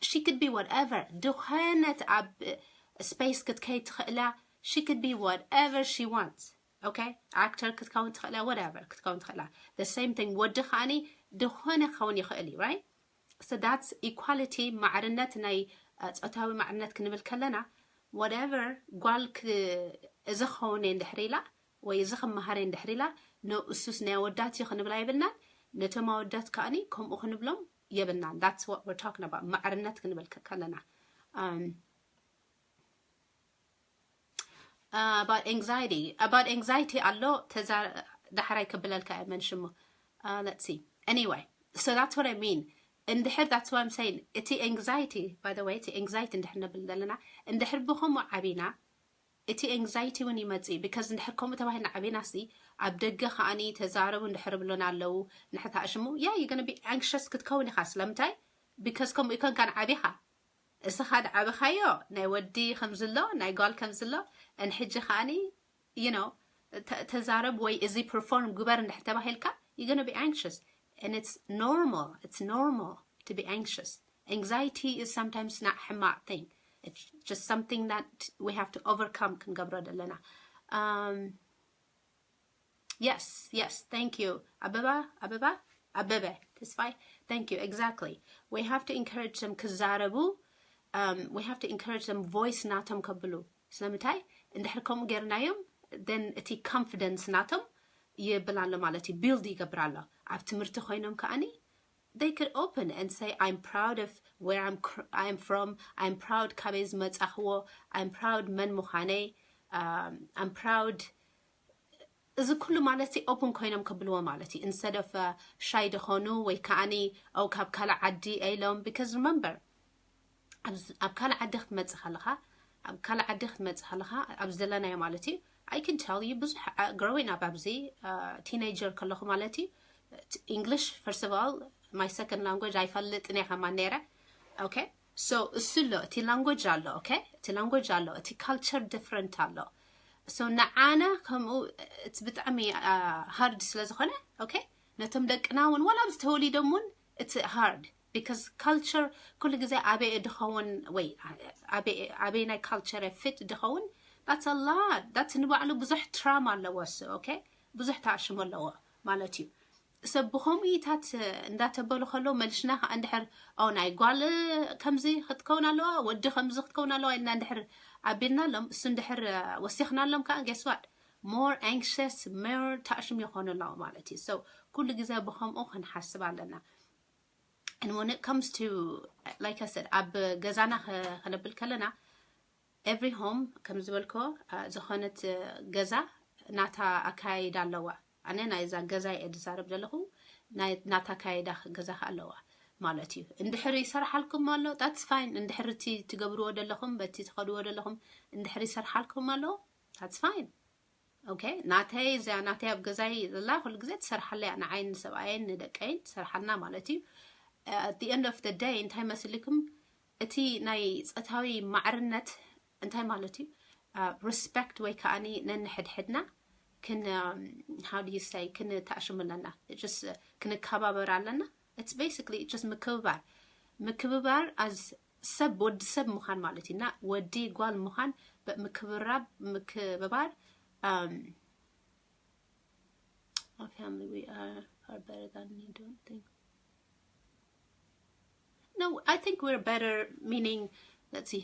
She could be whatever። ድኾነት ኣብ space ክትከይ ትኽእላ። She could be whatever she wants። Okay, actor ክትከውን ትኽእላ፣ whatever ክትከውን ትኽእላ። The same thing ወዲ ከዓኒ ድኾነ ክኸውን ይኽእል እዩ right? So that's equality፣ ማዕርነት ናይ ፆታዊ ማዕርነት ክንብል ከለና whatever ጓል እዚ ክኸውን እየ እንድሕር ኢላ ወይ እዚ ክመሃር እየ እንድሕር ኢላ ንእሱስ ናይ ኣወዳት እዩ ክንብላ የብልናን። ነቶም ኣወዳት ከዓኒ ከምኡ ክንብሎም የብልናን። That's what we're talking about ማዕርነት ክንብል ከለና። About anxiety, about anxiety ኣሎ ተዛ ዳሕራይ ክብለልካ እየ መን ሽሙ። Let's see. Anyway, so that's what I mean. እንድሕር that's what I'm saying. እቲ anxiety, by the way, እቲ anxiety እንድሕር ነብል ዘለና እንድሕር ብኸምኡ ዓቢና እቲ anxiety እውን ይመጽእ because እንድሕር ከምኡ ተባሂልና ዓቢና ሲ ኣብ ደገ ከዓኒ ተዛረቡ እንድሕር ብሎና ኣለዉ ንሕታ ሽሙ yeah, you're gonna be anxious ክትከውን ኢኻ። ስለምንታይ? Because ከምኡ ይኮንካን ዓቢኻ እስኻ ድዓበኻዮ ናይ ወዲ ከምዝሎ ናይ ጓል ከምዝሎ and ሕጂ ከዓኒ you know ተዛረብ ወይ እዚ perform ግበር እንድሕር ተባሂልካ you're gonna be anxious and it's normal. It's normal to be anxious. Anxiety is sometimes not ሕማቕ thing. It's just something that we have to overcome ክንገብሮ ዘለና። Yes, yes, thank you. ኣበባ ኣበባ ኣበበ ተስፋይ thank you. Exactly. We have to encourage them ክዛረቡ. We have to encourage them voice ናቶም ከብሉ። ስለምንታይ? እንድሕር ከምኡ ጌርናዮም then እቲ confidence ናቶም ይብል ኣሎ ማለት እዩ። Build ይገብር ኣሎ። ኣብ ትምህርቲ ኮይኖም ከዓኒ they could open and say I'm proud of where I'm I'm from. I'm proud ካበይ ዝመጻኽዎ። I'm proud መን ምዃነይ። I'm proud እዚ ኩሉ ማለት open ኮይኖም ከብልዎ ማለት እዩ። Instead of shy ድኾኑ ወይ ከዓኒ ኦ ካብ ካልእ ዓዲ ኢሎም because remember ኣብ ካልእ ዓዲ ክትመጽእ ከለኻ ኣብ ካልእ ዓዲ ክትመጽእ ከለኻ ኣብ ዘለናዮ ማለት እዩ። I can tell you ብዙሕ growing up ኣብዚ teenager ከለኹ ማለት እዩ English first of all my second language ኣይፈልጥን እየ ከማን ነይረ። Okay, so እሱ ኣሎ እቲ language ኣሎ። Okay, እቲ language ኣሎ እቲ culture different ኣሎ። So ንዓና ከምኡ እቲ ብጣዕሚ hard ስለ ዝኾነ okay ነቶም ደቅና እውን ዋላ ኣብዚ ተወሊዶም እውን እቲ hard because culture ኩሉ ግዜ ኣበይ ድኸውን ወይ ኣበይ ናይ culture fit ድኸውን that's a lot that's ንባዕሉ ብዙሕ trauma ኣለዎ እሱ okay ብዙሕ ተኣሽሙ ኣለዎ ማለት እዩ። ሰብ ብኸምኡታት እንዳተበሉ ከለዉ መልሽና ከዓ እንድሕር ኦ ናይ ጓል ከምዚ ክትከውን ኣለዋ ወዲ ከምዚ ክትከውን ኣለዋ ኢልና እንድሕር ኣቢልናሎም እሱ እንድሕር ወሲኽናሎም ከዓ guess what more anxious more ተኣሽሙ ይኾኑ ኣለዉ ማለት እዩ። So ኩሉ ግዜ ብኸምኡ ክንሓስብ ኣለና። And when it comes to like I said ኣብ ገዛና ከነብል ከለና every home ከም ዝበልኮ ዝኾነት ገዛ ናታ ኣካያይዳ ኣለዋ። ኣነ ናይዛ ገዛ እየ ዝዛረብ ዘለኹ። ናታ ካይዳ ክገዛኻ ኣለዋ ማለት እዩ። እንድሕር ይሰርሓልኩም ኣሎ፣ that's fine። እንድሕር እቲ ትገብርዎ ዘለኹም፣ በቲ ትኸድዎ ዘለኹም እንድሕር ይሰርሓልኩም ኣሎ፣ that's fine። Okay፣ ናተይ እዚኣ ናተይ ኣብ ገዛይ ዘላ ኩሉ ግዜ ትሰርሓለያ፣ ንዓይን ንሰብኣየን ንደቀይን ትሰርሓልና ማለት እዩ። At the end of the day እንታይ መስልኩም፣ እቲ ናይ ፆታዊ ማዕርነት እንታይ ማለት እዩ? Respect ወይ ከዓኒ ነንሕድሕድና ክን how do you say፣ ክንተኣሽሙ ኣለና፣ ክንከባበር ኣለና። It's basically just ምክብባር፣ ምክብባር as ሰብ፣ ወዲ ሰብ ምዃን ማለት እዩ። እና ወዲ ጓል ምዃን፣ ምክብራብ፣ ምክብባር። My family, we are far better than you don't think. No, I think we're better, meaning, let's see.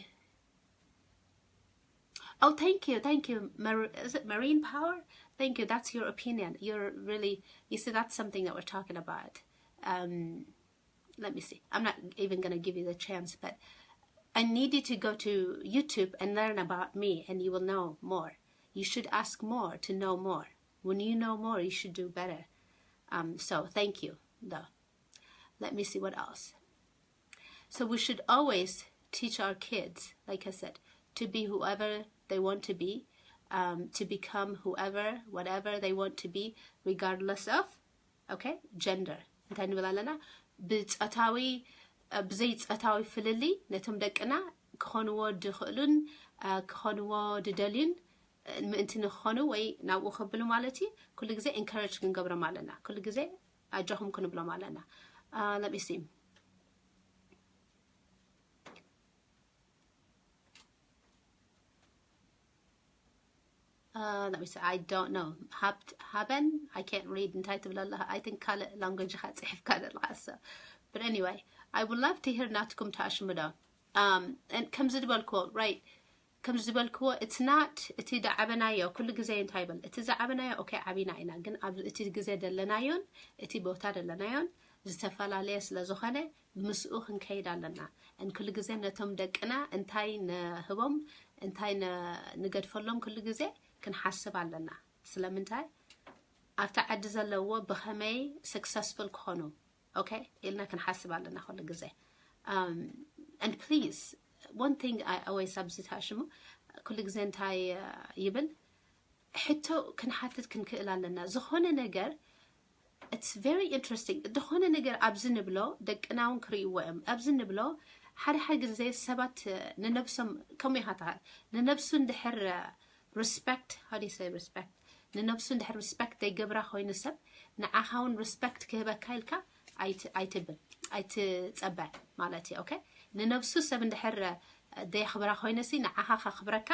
Oh, thank you, thank you. Mar- is it Marine Power? Thank you. That's your opinion. You're really, you see, that's something that we're talking about. Um, let me see. I'm not even going to give you the chance, but I need you to go to YouTube and learn about me, and you will know more. You should ask more to know more. When you know more, you should do better. Um, so thank you, though. Let me see what else. So we should always teach our kids, like I said, to be whoever they want to be, um, to become whoever, whatever they want to be, regardless of, okay, gender. እንታይ ንብል ኣለና? ብፆታዊ፣ ብዘይ ፆታዊ ፍልልይ ነቶም ደቅና ክኾንዎ ድኽእሉን ክኾንዎ ድደልዩን ምእንቲ ንክኾኑ ወይ ናብኡ ከብሉ ማለት እዩ። ኩሉ ግዜ encourage ክንገብሮም ኣለና። ኩሉ ግዜ ኣጆኹም ክንብሎም ኣለና። Let me see. Let me see. I don't know. Haben? I can't read. እንታይ ትብል ኣለኻ? I think ካልእ language ኢኻ ጽሒፍካ ዘለኻ። So, but anyway, I would love to hear ናትኩም ተኣሽሙ ዶ? Um, and ከምዚ ዝበልክዎ፣ right? ከምዚ ዝበልክዎ፣ it's not እቲ ዝዓበናዮ ኩሉ ግዜ እንታይ ይበል፣ እቲ ዝዓበናዮ okay ዓቢና ኢና፣ ግን ኣብ እቲ ግዜ ዘለናዮን እቲ ቦታ ዘለናዮን ዝተፈላለየ ስለ ዝኾነ ምስኡ ክንከይድ ኣለና። And ኩሉ ግዜ ነቶም ደቅና እንታይ ንህቦም እንታይ ንገድፈሎም ኩሉ ግዜ ክንሓስብ ኣለና። ስለምንታይ ኣብቲ ዓዲ ዘለዎ ብኸመይ successful ክኾኑ okay ኢልና ክንሓስብ ኣለና ኩሉ ግዜ። And please, one thing I always ኣብዚ ተኣሽሙ ኩሉ ግዜ እንታይ ይብል፣ ሕቶ ክንሓትት ክንክእል ኣለና። ዝኾነ ነገር it's very interesting። ዝኾነ ነገር ኣብዚ ንብሎ ደቅና እውን ክርእይዎ እዮም። ኣብዚ ንብሎ ሓደ ሓደ ግዜ ሰባት ንነብሶም ከምኡ ኢኻ ትሃል ንነብሱ እንድሕር respect, how do you say respect? ንነብሱ እንድሕር respect ዘይገብራ ኮይኑ ሰብ ንዓኻ እውን respect ክህበካ ኢልካ ኣይትብል ኣይትፀበ ማለት እዩ። Okay፣ ንነብሱ ሰብ እንድሕር ዘየኽብራ ኮይነሲ ንዓኻ ከኽብረካ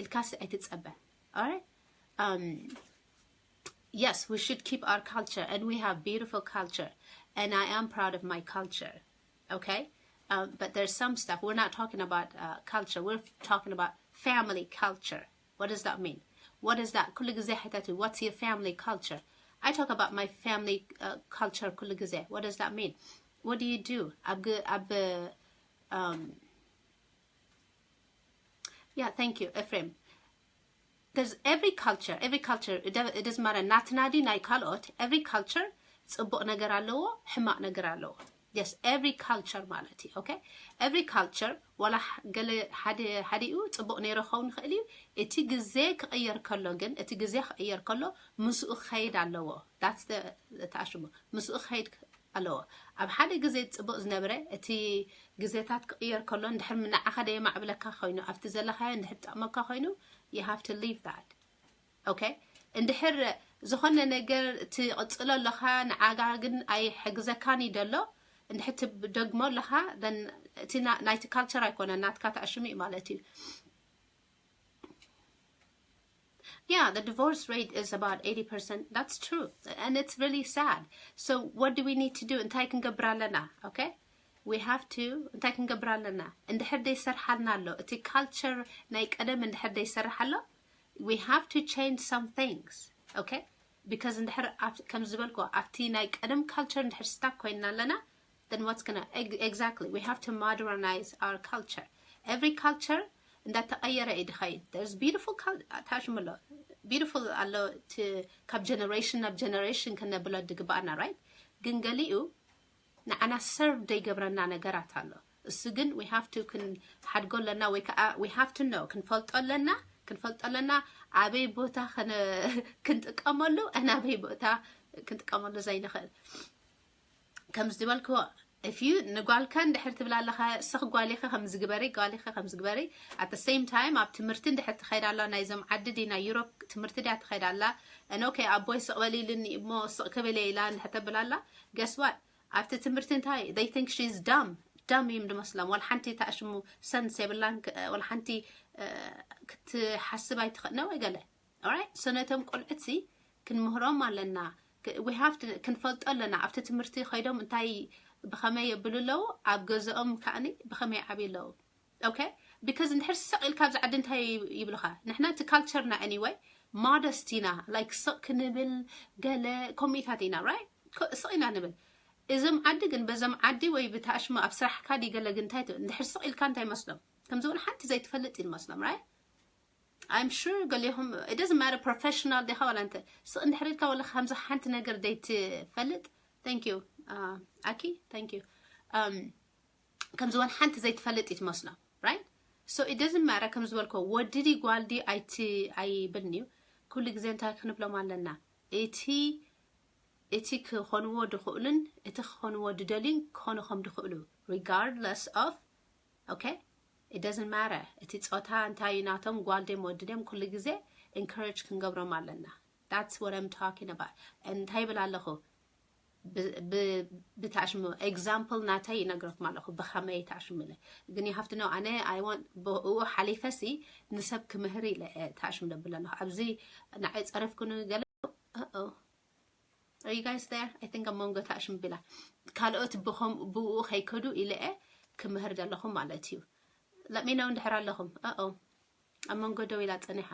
ኢልካሲ ኣይትፀበ። Alright? Um, yes, we should keep our culture, and we have beautiful culture, and I am proud of my culture. Okay? Um, but there's some stuff. We're not talking about uh, culture. We're talking about family culture. What does that mean? What is that? ኩሉ ግዜ ሕተቱ, what's your family culture? I talk about my family uh, culture ኩሉ ግዜ. What does that mean? What do you do? ኣብ ግ- ኣብ um, yeah, thank you, Ephraim. There's every culture, every culture, it does- it doesn't matter. ናትና ድዩ ናይ ካልኦት፣ every culture ጽቡቕ ነገር ኣለዎ፣ ሕማቕ ነገር ኣለዎ። Yes, every culture ማለት እዩ። Okay? Every culture ዋላ ገለ ሓደ ሓዲኡ ጽቡቕ ነይሩ ክኸውን ይኽእል እዩ። እቲ ግዜ ክቕየር ከሎ ግን፣ እቲ ግዜ ክቕየር ከሎ ምስኡ ክኸይድ ኣለዎ። That's the ተኣሽሙ። ምስኡ ክኸይድ ኣለዎ። ኣብ ሓደ ግዜ ጽቡቕ ዝነበረ እቲ ግዜታት ክቕየር ከሎ፣ እንድሕር ንዓኻ ደየማዕብለካ ኮይኑ፣ ኣብቲ ዘለኻዮ እንድሕር ጠቕመካ ኮይኑ፣ you have to leave that. Okay? እንድሕር ዝኾነ ነገር ትቕጽሎ ኣለኻ፣ ንዓጋ ግን ኣይሕግዘካን እዩ ደሎ፣ እንድሕር ትደግሞ ኣለኻ፣ then እቲ ና- ናይቲ culture ኣይኮነን፣ ናትካ ተኣሽሙ እዩ ማለት እዩ። Yeah, the divorce rate is about eighty percent. That's true. And it's really sad. So what do we need to do? እንታይ ክንገብር ኣለና? Okay? We have to እንታይ ክንገብር ኣለና? እንድሕር ደይሰርሓልና ኣሎ፣ እቲ culture ናይ ቀደም እንድሕር ደይሰርሕ ኣሎ፣ we have to change some things. Okay? Because እንድሕር ኣብ- ከም ዝበልኩ ኣብቲ ናይ ቀደም culture እንድሕር stuck ኮይንና ኣለና፣ then what's gonna ex- exactly we have to modernize our culture. Every culture እንዳተቐየረ እዩ ድኸይድ። There's beautiful culture ታሽምሎ beautiful ኣሎ እቲ ካብ generation ናብ generation ክነብሎ ድግባኣና, right? ግን ገሊኡ ንዓና serve ዘይገብረና ነገራት ኣሎ። እሱ ግን we have to ክንሓድጎ ኣለና፣ ወይ ከዓ we have to know፣ ክንፈልጦ ኣለና። ክንፈልጦ ኣለና፣ ኣበይ ቦታ ከነ- ክንጥቀመሉ፣ ኣበይ ቦታ ክንጥቀመሉ ዘይንኽእል። ከም ዝበልክዎ፣ if you ንጓልካ እንድሕር ትብል ኣለኻ፣ ስኽ ጓሊኸ ከምዚ ግበሪ፣ ጓሊኸ ከምዚ ግበሪ። At the same time ኣብ ትምህርቲ እንድሕር ትኸይድ ኣላ፣ ናይዞም ዓዲ ድዩ ናይ ዩሮፕ ትምህርቲ ድያ ትኸይድ ኣላ? And okay፣ ኣቦይ ስቕ በል ኢሉኒ እሞ ስቕ ክብል እየ ኢላ እንድሕር ተብል ኣላ፣ guess what? ኣብቲ ትምህርቲ እንታይ፣ they think she's dumb። Dumb እዮም ዝመስሎም። ዋላ ሓንቲ ተኣሽሙ ሰንስ የብላን። ክ- ዋላ ሓንቲ እ፣ ክትሓስብ ኣይትኽእል ነው ገለ። Alright? So ነቶም ቆልዑት ሲ ክንምህሮም ኣለና። ክ- we have to፣ ክንፈልጦ ኣለና። ኣብቲ ትምህርቲ ከይዶም እንታይ ብኸመይ የብሉ ኣለዉ፣ ኣብ ገዛኦም ከዓኒ ብኸመይ ዓብዩ ኣለዉ። Okay? Because እንድሕር ስቕ ኢልካ ኣብዚ ዓዲ እንታይ ይብሉኻ? ንሕና እቲ ካልቸርና anyway modest ኢና፣ like ስቕ ክንብል ገለ ኮሚታት ኢና፣ right? ኮ- ስቕ ኢና ንብል። እዞም ዓዲ ግን በዞም ዓዲ ወይ ብታሽሙ ኣብ ስራሕካ ድዩ ገለ ግን እንታይ ትብል? እንድሕር ስቕ ኢልካ እንታይ ይመስሎም? ከምዚ እውን ሓንቲ ዘይትፈልጥ እዩ ዝመስሎም፣ right? I'm sure ገሊኹም it doesn't matter professional ዲኻ ዋላ እንተ ስቕ እንድሕር ኢልካ ዋላ ከምዚ ሓንቲ ነገር ዘይትፈልጥ፣ thank you ኣኪ፣ thank you። ከምዚ እውን ሓንቲ ዘይትፈልጥ እዩ ትመስሎም፣ right? So it doesn't matter ከም ዝበልኮ ወዲ ድዩ ጓል ድዩ ኣይቲ ኣይብልን እዩ። ኩሉ ግዜ እንታይ ክንብሎም ኣለና? እቲ እቲ ክኾንዎ ድኽእሉን እቲ ክኾንዎ ድደልዩን ክኾኑ ከም ድኽእሉ regardless of okay? It doesn't matter እቲ ጾታ እንታይ እዩ ናቶም፣ ጓል ድዮም ወዲ ድዮም፣ ኩሉ ግዜ encourage ክንገብሮም ኣለና። That's what I'm talking about። እንታይ ይብል ኣለኹ? ብ- ብ- ብታሽሙ example ናተይ ይነግረኩም ኣለኹ ብኸመይ ታሽሙ ኢለ። ግን you have to know ኣነ I want ብኡ ሓሊፈ ሲ ንሰብ ክምህር ኢለ እየ ታሽሙ ደብል ኣለኹ። ኣብዚ ንዓይ ጸረፍኩኒ ገለ። Uh-oh. Are you guys there? I think ኣብ መንጎ ታሽሙ ቢላ ካልኦት ብኸም ብኡ ከይከዱ ኢለ እየ ክምህር ዘለኹ ማለት እዩ። Let me know እንድሕር ኣለኹም። Uh-oh. ኣብ መንጎ ደው ኢላ ጸኒሓ።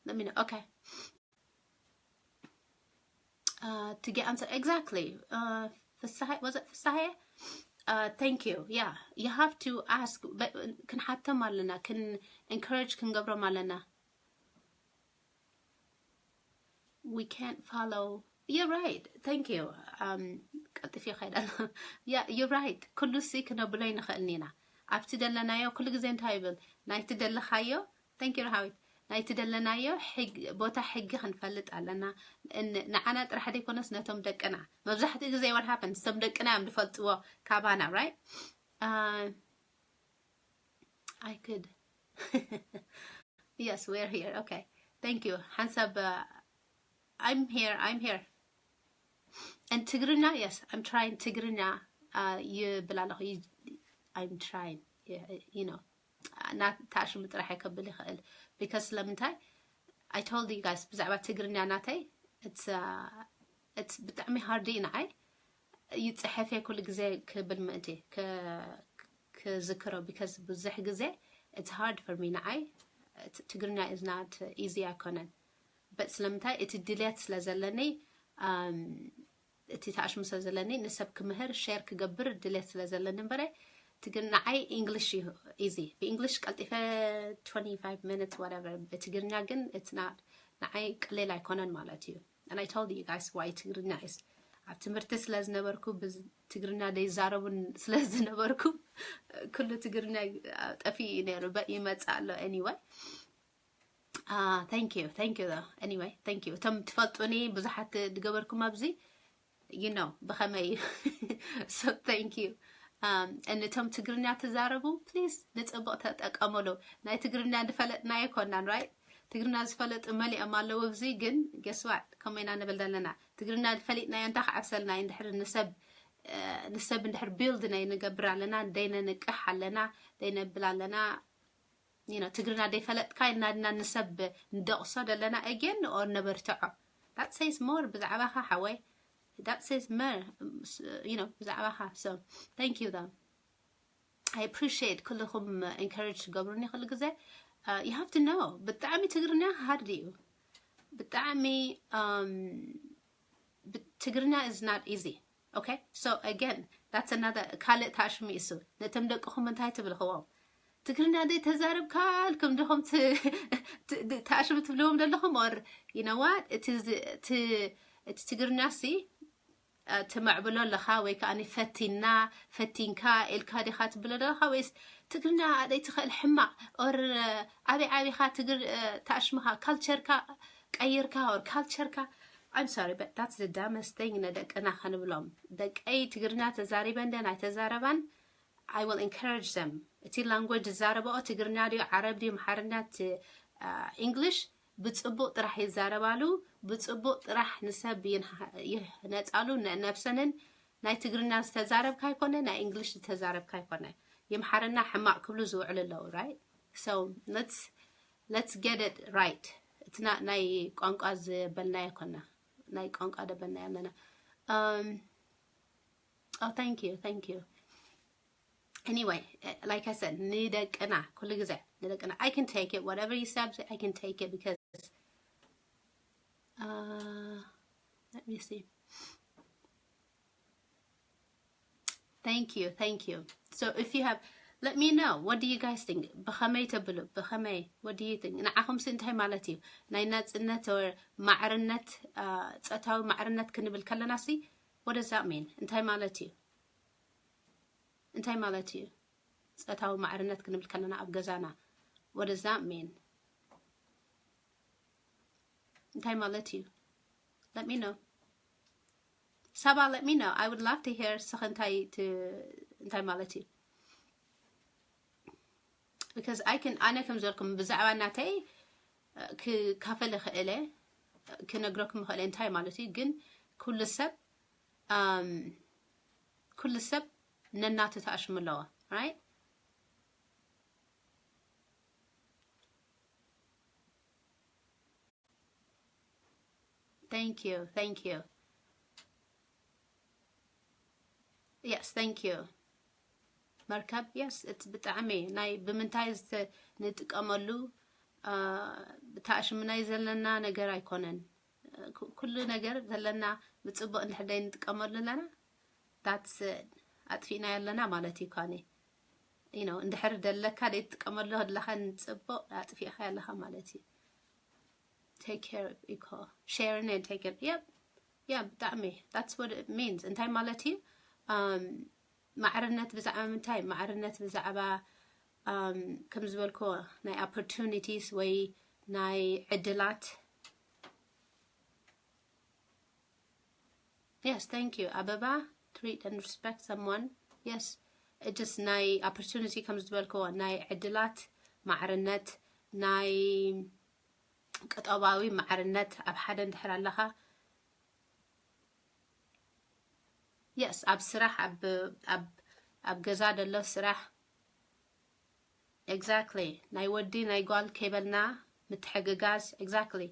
Let me know. Okay. Uh, to get answer exactly. Uh, ፍስሐ was it ፍስሐ? Uh, thank you. Yeah, you have to ask. But ክንሓቶም ኣለና፣ ክን encourage ክንገብሮም ኣለና። We can't follow. You're right. Thank you. Um, ቀልጥፍ ይኸይድ ኣሎ። Yeah, you're right. ኩሉ ሲ ክነብሎ ይንኽእል ኢና። ኣብቲ ደለናዮ ኩሉ ግዜ እንታይ ይብል? ናይቲ ደለኻዮ Thank you ረሃዊት። ናይቲ ደለናዮ ሕግ- ቦታ ሕጊ ክንፈልጥ ኣለና። ን- ንዓና ጥራሕ ዘይኮነስ ነቶም ደቅና። መብዛሕትኡ ግዜ what happens? እቶም ደቅና እዮም ዝፈልጥዎ ካባና, right? Uh, I could. Yes, we're here. Okay. Thank you. ሓንሳብ uh, I'm here. I'm here. And ትግርኛ, yes, I'm trying ትግርኛ uh, ይብል ኣለኹ። You- I'm trying. You, you know. ናታ ሽሙ ጥራሕ ከብል ይኽእል። Because ስለምንታይ? I told you guys ብዛዕባ ትግርኛ ናተይ it's uh, it's ብጣዕሚ hard እዩ ንዓይ። ይጽሕፍ እየ ኩሉ ግዜ ክብል ምእንቲ ክ- ክዝክሮ because ብዙሕ ግዜ it's hard for me ንዓይ። It's- ትግርኛ is not easy ኣይኮነን። But ስለምንታይ? እቲ ድልየት ስለ ዘለኒ um, እቲ ተኣሽሙ ስለ ዘለኒ ንሰብ ክምህር share ክገብር ድሌት ስለ ዘለኒ እምበረ ትግር ንዓይ English እዩ easy። ብEnglish ቀልጢፈ twenty-five minutes whatever። ብትግርኛ ግን it's not ንዓይ ቀሊል ኣይኮነን ማለት እዩ። And I told you guys why ትግርኛ is ኣብ ትምህርቲ ስለ ዝነበርኩ ብዝ- ትግርኛ ዘይዛረቡን ስለ ዝነበርኩ ኩሉ ትግርኛ ጠፊኡ እዩ ነይሩ። But ይመጽእ ኣሎ anyway። Uh, thank you, thank you though. Anyway, thank you። እቶም ትፈልጡኒ ብዙሓት ዝገበርኩም ኣብዚ you know ብኸመይ እዩ። So thank you። Um, and እቶም ትግርኛ ትዛረቡ please ንጽቡቕ ተጠቀሙሉ። ናይ ትግርኛ ዝፈለጥናዮ ኮናን right? ትግርኛ ዝፈለጡ መሊኦም ኣለዉ ኣብዚ። ግን guess what? ከምኡ ኢና ንብል ዘለና። ትግርኛ ዝፈሊጥናዮ እንታይ ክዓብሰልና እዩ? እንድሕር ንሰብ እ፣ ንሰብ እንድሕር build ናይ ንገብር ኣለና፣ ደይነንቅሕ ኣለና፣ ደይነብል ኣለና። You know ትግርና ደይፈለጥካ ኢልና ድና ንሰብ ንደቕሶ ደለና again or ነበርትዖ? That says more ብዛዕባኻ ሓወይ። That says more you know ብዛዕባኻ። So thank you though። I appreciate ኩልኹም encourage ትገብሩኒ ኩሉ ግዜ። Uh, you have to know ብጣዕሚ ትግርኛ hard እዩ። ብጣዕሚ um, ብ- ትግርኛ is not easy። Okay? So again, that's another ካልእ ታሽሚ እሱ። ነቶም ደቅኹም እንታይ ትብልኽዎም? ትግርኛ ዘይተዛረብካ ኣልኩም ዲኹም ት-፣ ት-፣ ት-፣ ተኣሽሙ ትብልዎም ዘለኹም? Or you know what? እቲ ዝ-፣ እቲ፣ እቲ ትግርኛ ሲ፣ እ፣ ትምዕብሎ ኣለኻ ወይ ከኣ ፈቲና፣ ፈቲንካ ኢልካ ዲኻ ትብሎ ዘለኻ? ወይስ ትግርኛ ዘይትኽእል ሕማቕ? Or፣ እ፣ ዓቢ ዓቢኻ ትግር-፣ እ፣ ተኣሽምኻ፣ ካልቸርካ ቀይርካ፣ or ካልቸርካ፣ I'm sorry, but that's the dumbest thing ንደቅና ክንብሎም። ደቀይ ትግርኛ ተዛሪበን ደን ኣይተዛረባን፣ I will encourage them። እቲ ላንጉጅ ዝዛረበኦ ትግርኛ ድዩ፣ ዓረብ ድዩ፣ ኣምሓርኛ፣ ት-፣ አ፣ ኢንግሊሽ፣ ብጽቡቕ ጥራሕ ይዛረባሉ፣ ብጽቡቕ ጥራሕ ንሰብ ይንሃ-፣ ይህነጻሉ፣ ነ-፣ ነብሰንን ናይ ትግርኛ ዝተዛረብካ ኣይኮነ፣ ናይ ኢንግሊሽ ዝተዛረብካ ኣይኮነ። የምሓርና ሕማቕ ክብሉ ዝውዕሉ ኣለዉ፣ right? So let's, let's get it right። እቲ ና-፣ ናይ ቋንቋ ዝበልናዮ ኮና፣ ናይ ቋንቋ ደበልናዮ ኣለና። Um, oh, thank you, thank you. Anyway, eh, like I said, ንደቅና፣ ኩሉ ግዜ ንደቅና። I can take it, whatever you say, I can take it because, uh, let me see. Thank you, thank you. So if you have, let me know, what do you guys think? ብኸመይ ተብሉ? ብኸመይ? What do you think? ንዓኹም ሲ እንታይ ማለት እዩ? ናይ ናጽነት or ማዕርነት፣ uh፣ ጾታዊ ማዕርነት ክንብል ከለና ሲ፣ what does that mean? እንታይ ማለት እዩ? እንታይ ማለት እዩ? ጾታዊ ማዕርነት ክንብል ከለና ኣብ ገዛና፣ what does that mean? እንታይ ማለት እዩ? Let me know. ሳባ፣ let me know. I would love to hear ስኺ እንታይ ት-፣ እንታይ ማለት እዩ? Because I can፣ ኣነ ከም ዝበልኩም ብዛዕባ ናተይ፣ እ፣ ክካፈል እኽእል እየ፣ ክነግረኩም እኽእል እየ እንታይ ማለት እዩ። ግን ኩሉ ሰብ፣ um፣ ኩሉ ሰብ ነናቱ ተኣሽሙ ኣለዎ፣ right? Thank you, thank you. Yes, thank you. መርከብ፣ yes፣ እቲ ብጣዕሚ ናይ ብምንታይ ዝተ-፣ ንጥቀመሉ፣ አ፣ ብተኣሽምናይ ዘለና ነገር ኣይኮነን። ኩ-፣ ኩሉ ነገር ዘለና ብጽቡቕ እንድሕር ደይ ንጥቀመሉ ኣለና፣ that's it። ኣጥፊእናዮ ኣለና ማለት እዩ። ኳኒ፣ you know፣ እንድሕር ደለካ ደይ ትጥቀመሉ ኣለኻ፣ ንጽቡቕ ኣጥፊእኻ ኣለኻ ማለት እዩ። Take care of equal፣ sharing and take care። Yep, yeah፣ ብጣዕሚ፣ that's what it means። እንታይ ማለት እዩ? Um፣ ማዕርነት ብዛዕባ ምንታይ? ማዕርነት ብዛዕባ፣ um፣ ከም ዝበልክዎ ናይ opportunities ወይ ናይ ዕድላት። Yes, thank you። ኣበባ፣ treat and respect someone። Yes, it just ናይ opportunity ከም ዝበልክዎ ናይ ዕድላት ማዕርነት፣ ናይ ቁጠባዊ ማዕርነት ኣብ ሓደ እንድሕር ኣለኻ። Yes፣ ኣብ ስራሕ፣ ኣብ፣ ኣብ፣ ኣብ ገዛ ደሎ ስራሕ። Exactly። ናይ ወዲ ናይ ጓል ከይበልና ምትሕግጋዝ። Exactly።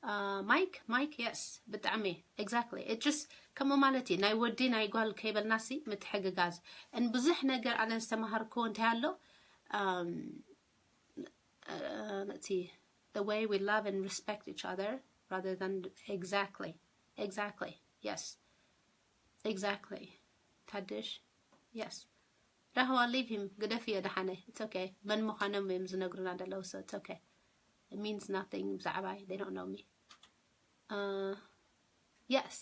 Uh, ማይክ፣ ማይክ፣ yes፣ ብጣዕሚ። Exactly። It just ከምኡ ማለት እዩ። ናይ ወዲ ናይ ጓል ከይበልና ሲ ምትሕግጋዝ። እን ብዙሕ ነገር ኣነ ዝተማሃርኩዎ እንታይ ኣሎ? Um, uh, let's see, the way we love and respect each other rather than, exactly, exactly, yes, exactly. ታድሽ፣ yes። ራህዋ፣ leave him፣ ግደፍዮ ደሓነ። It's okay። መን ምዃኖም እዮም ዝነግሩና ዘለዉ፣ so it's okay። It means nothing ብዛዕባይ፣ they don't know me። Uh, yes።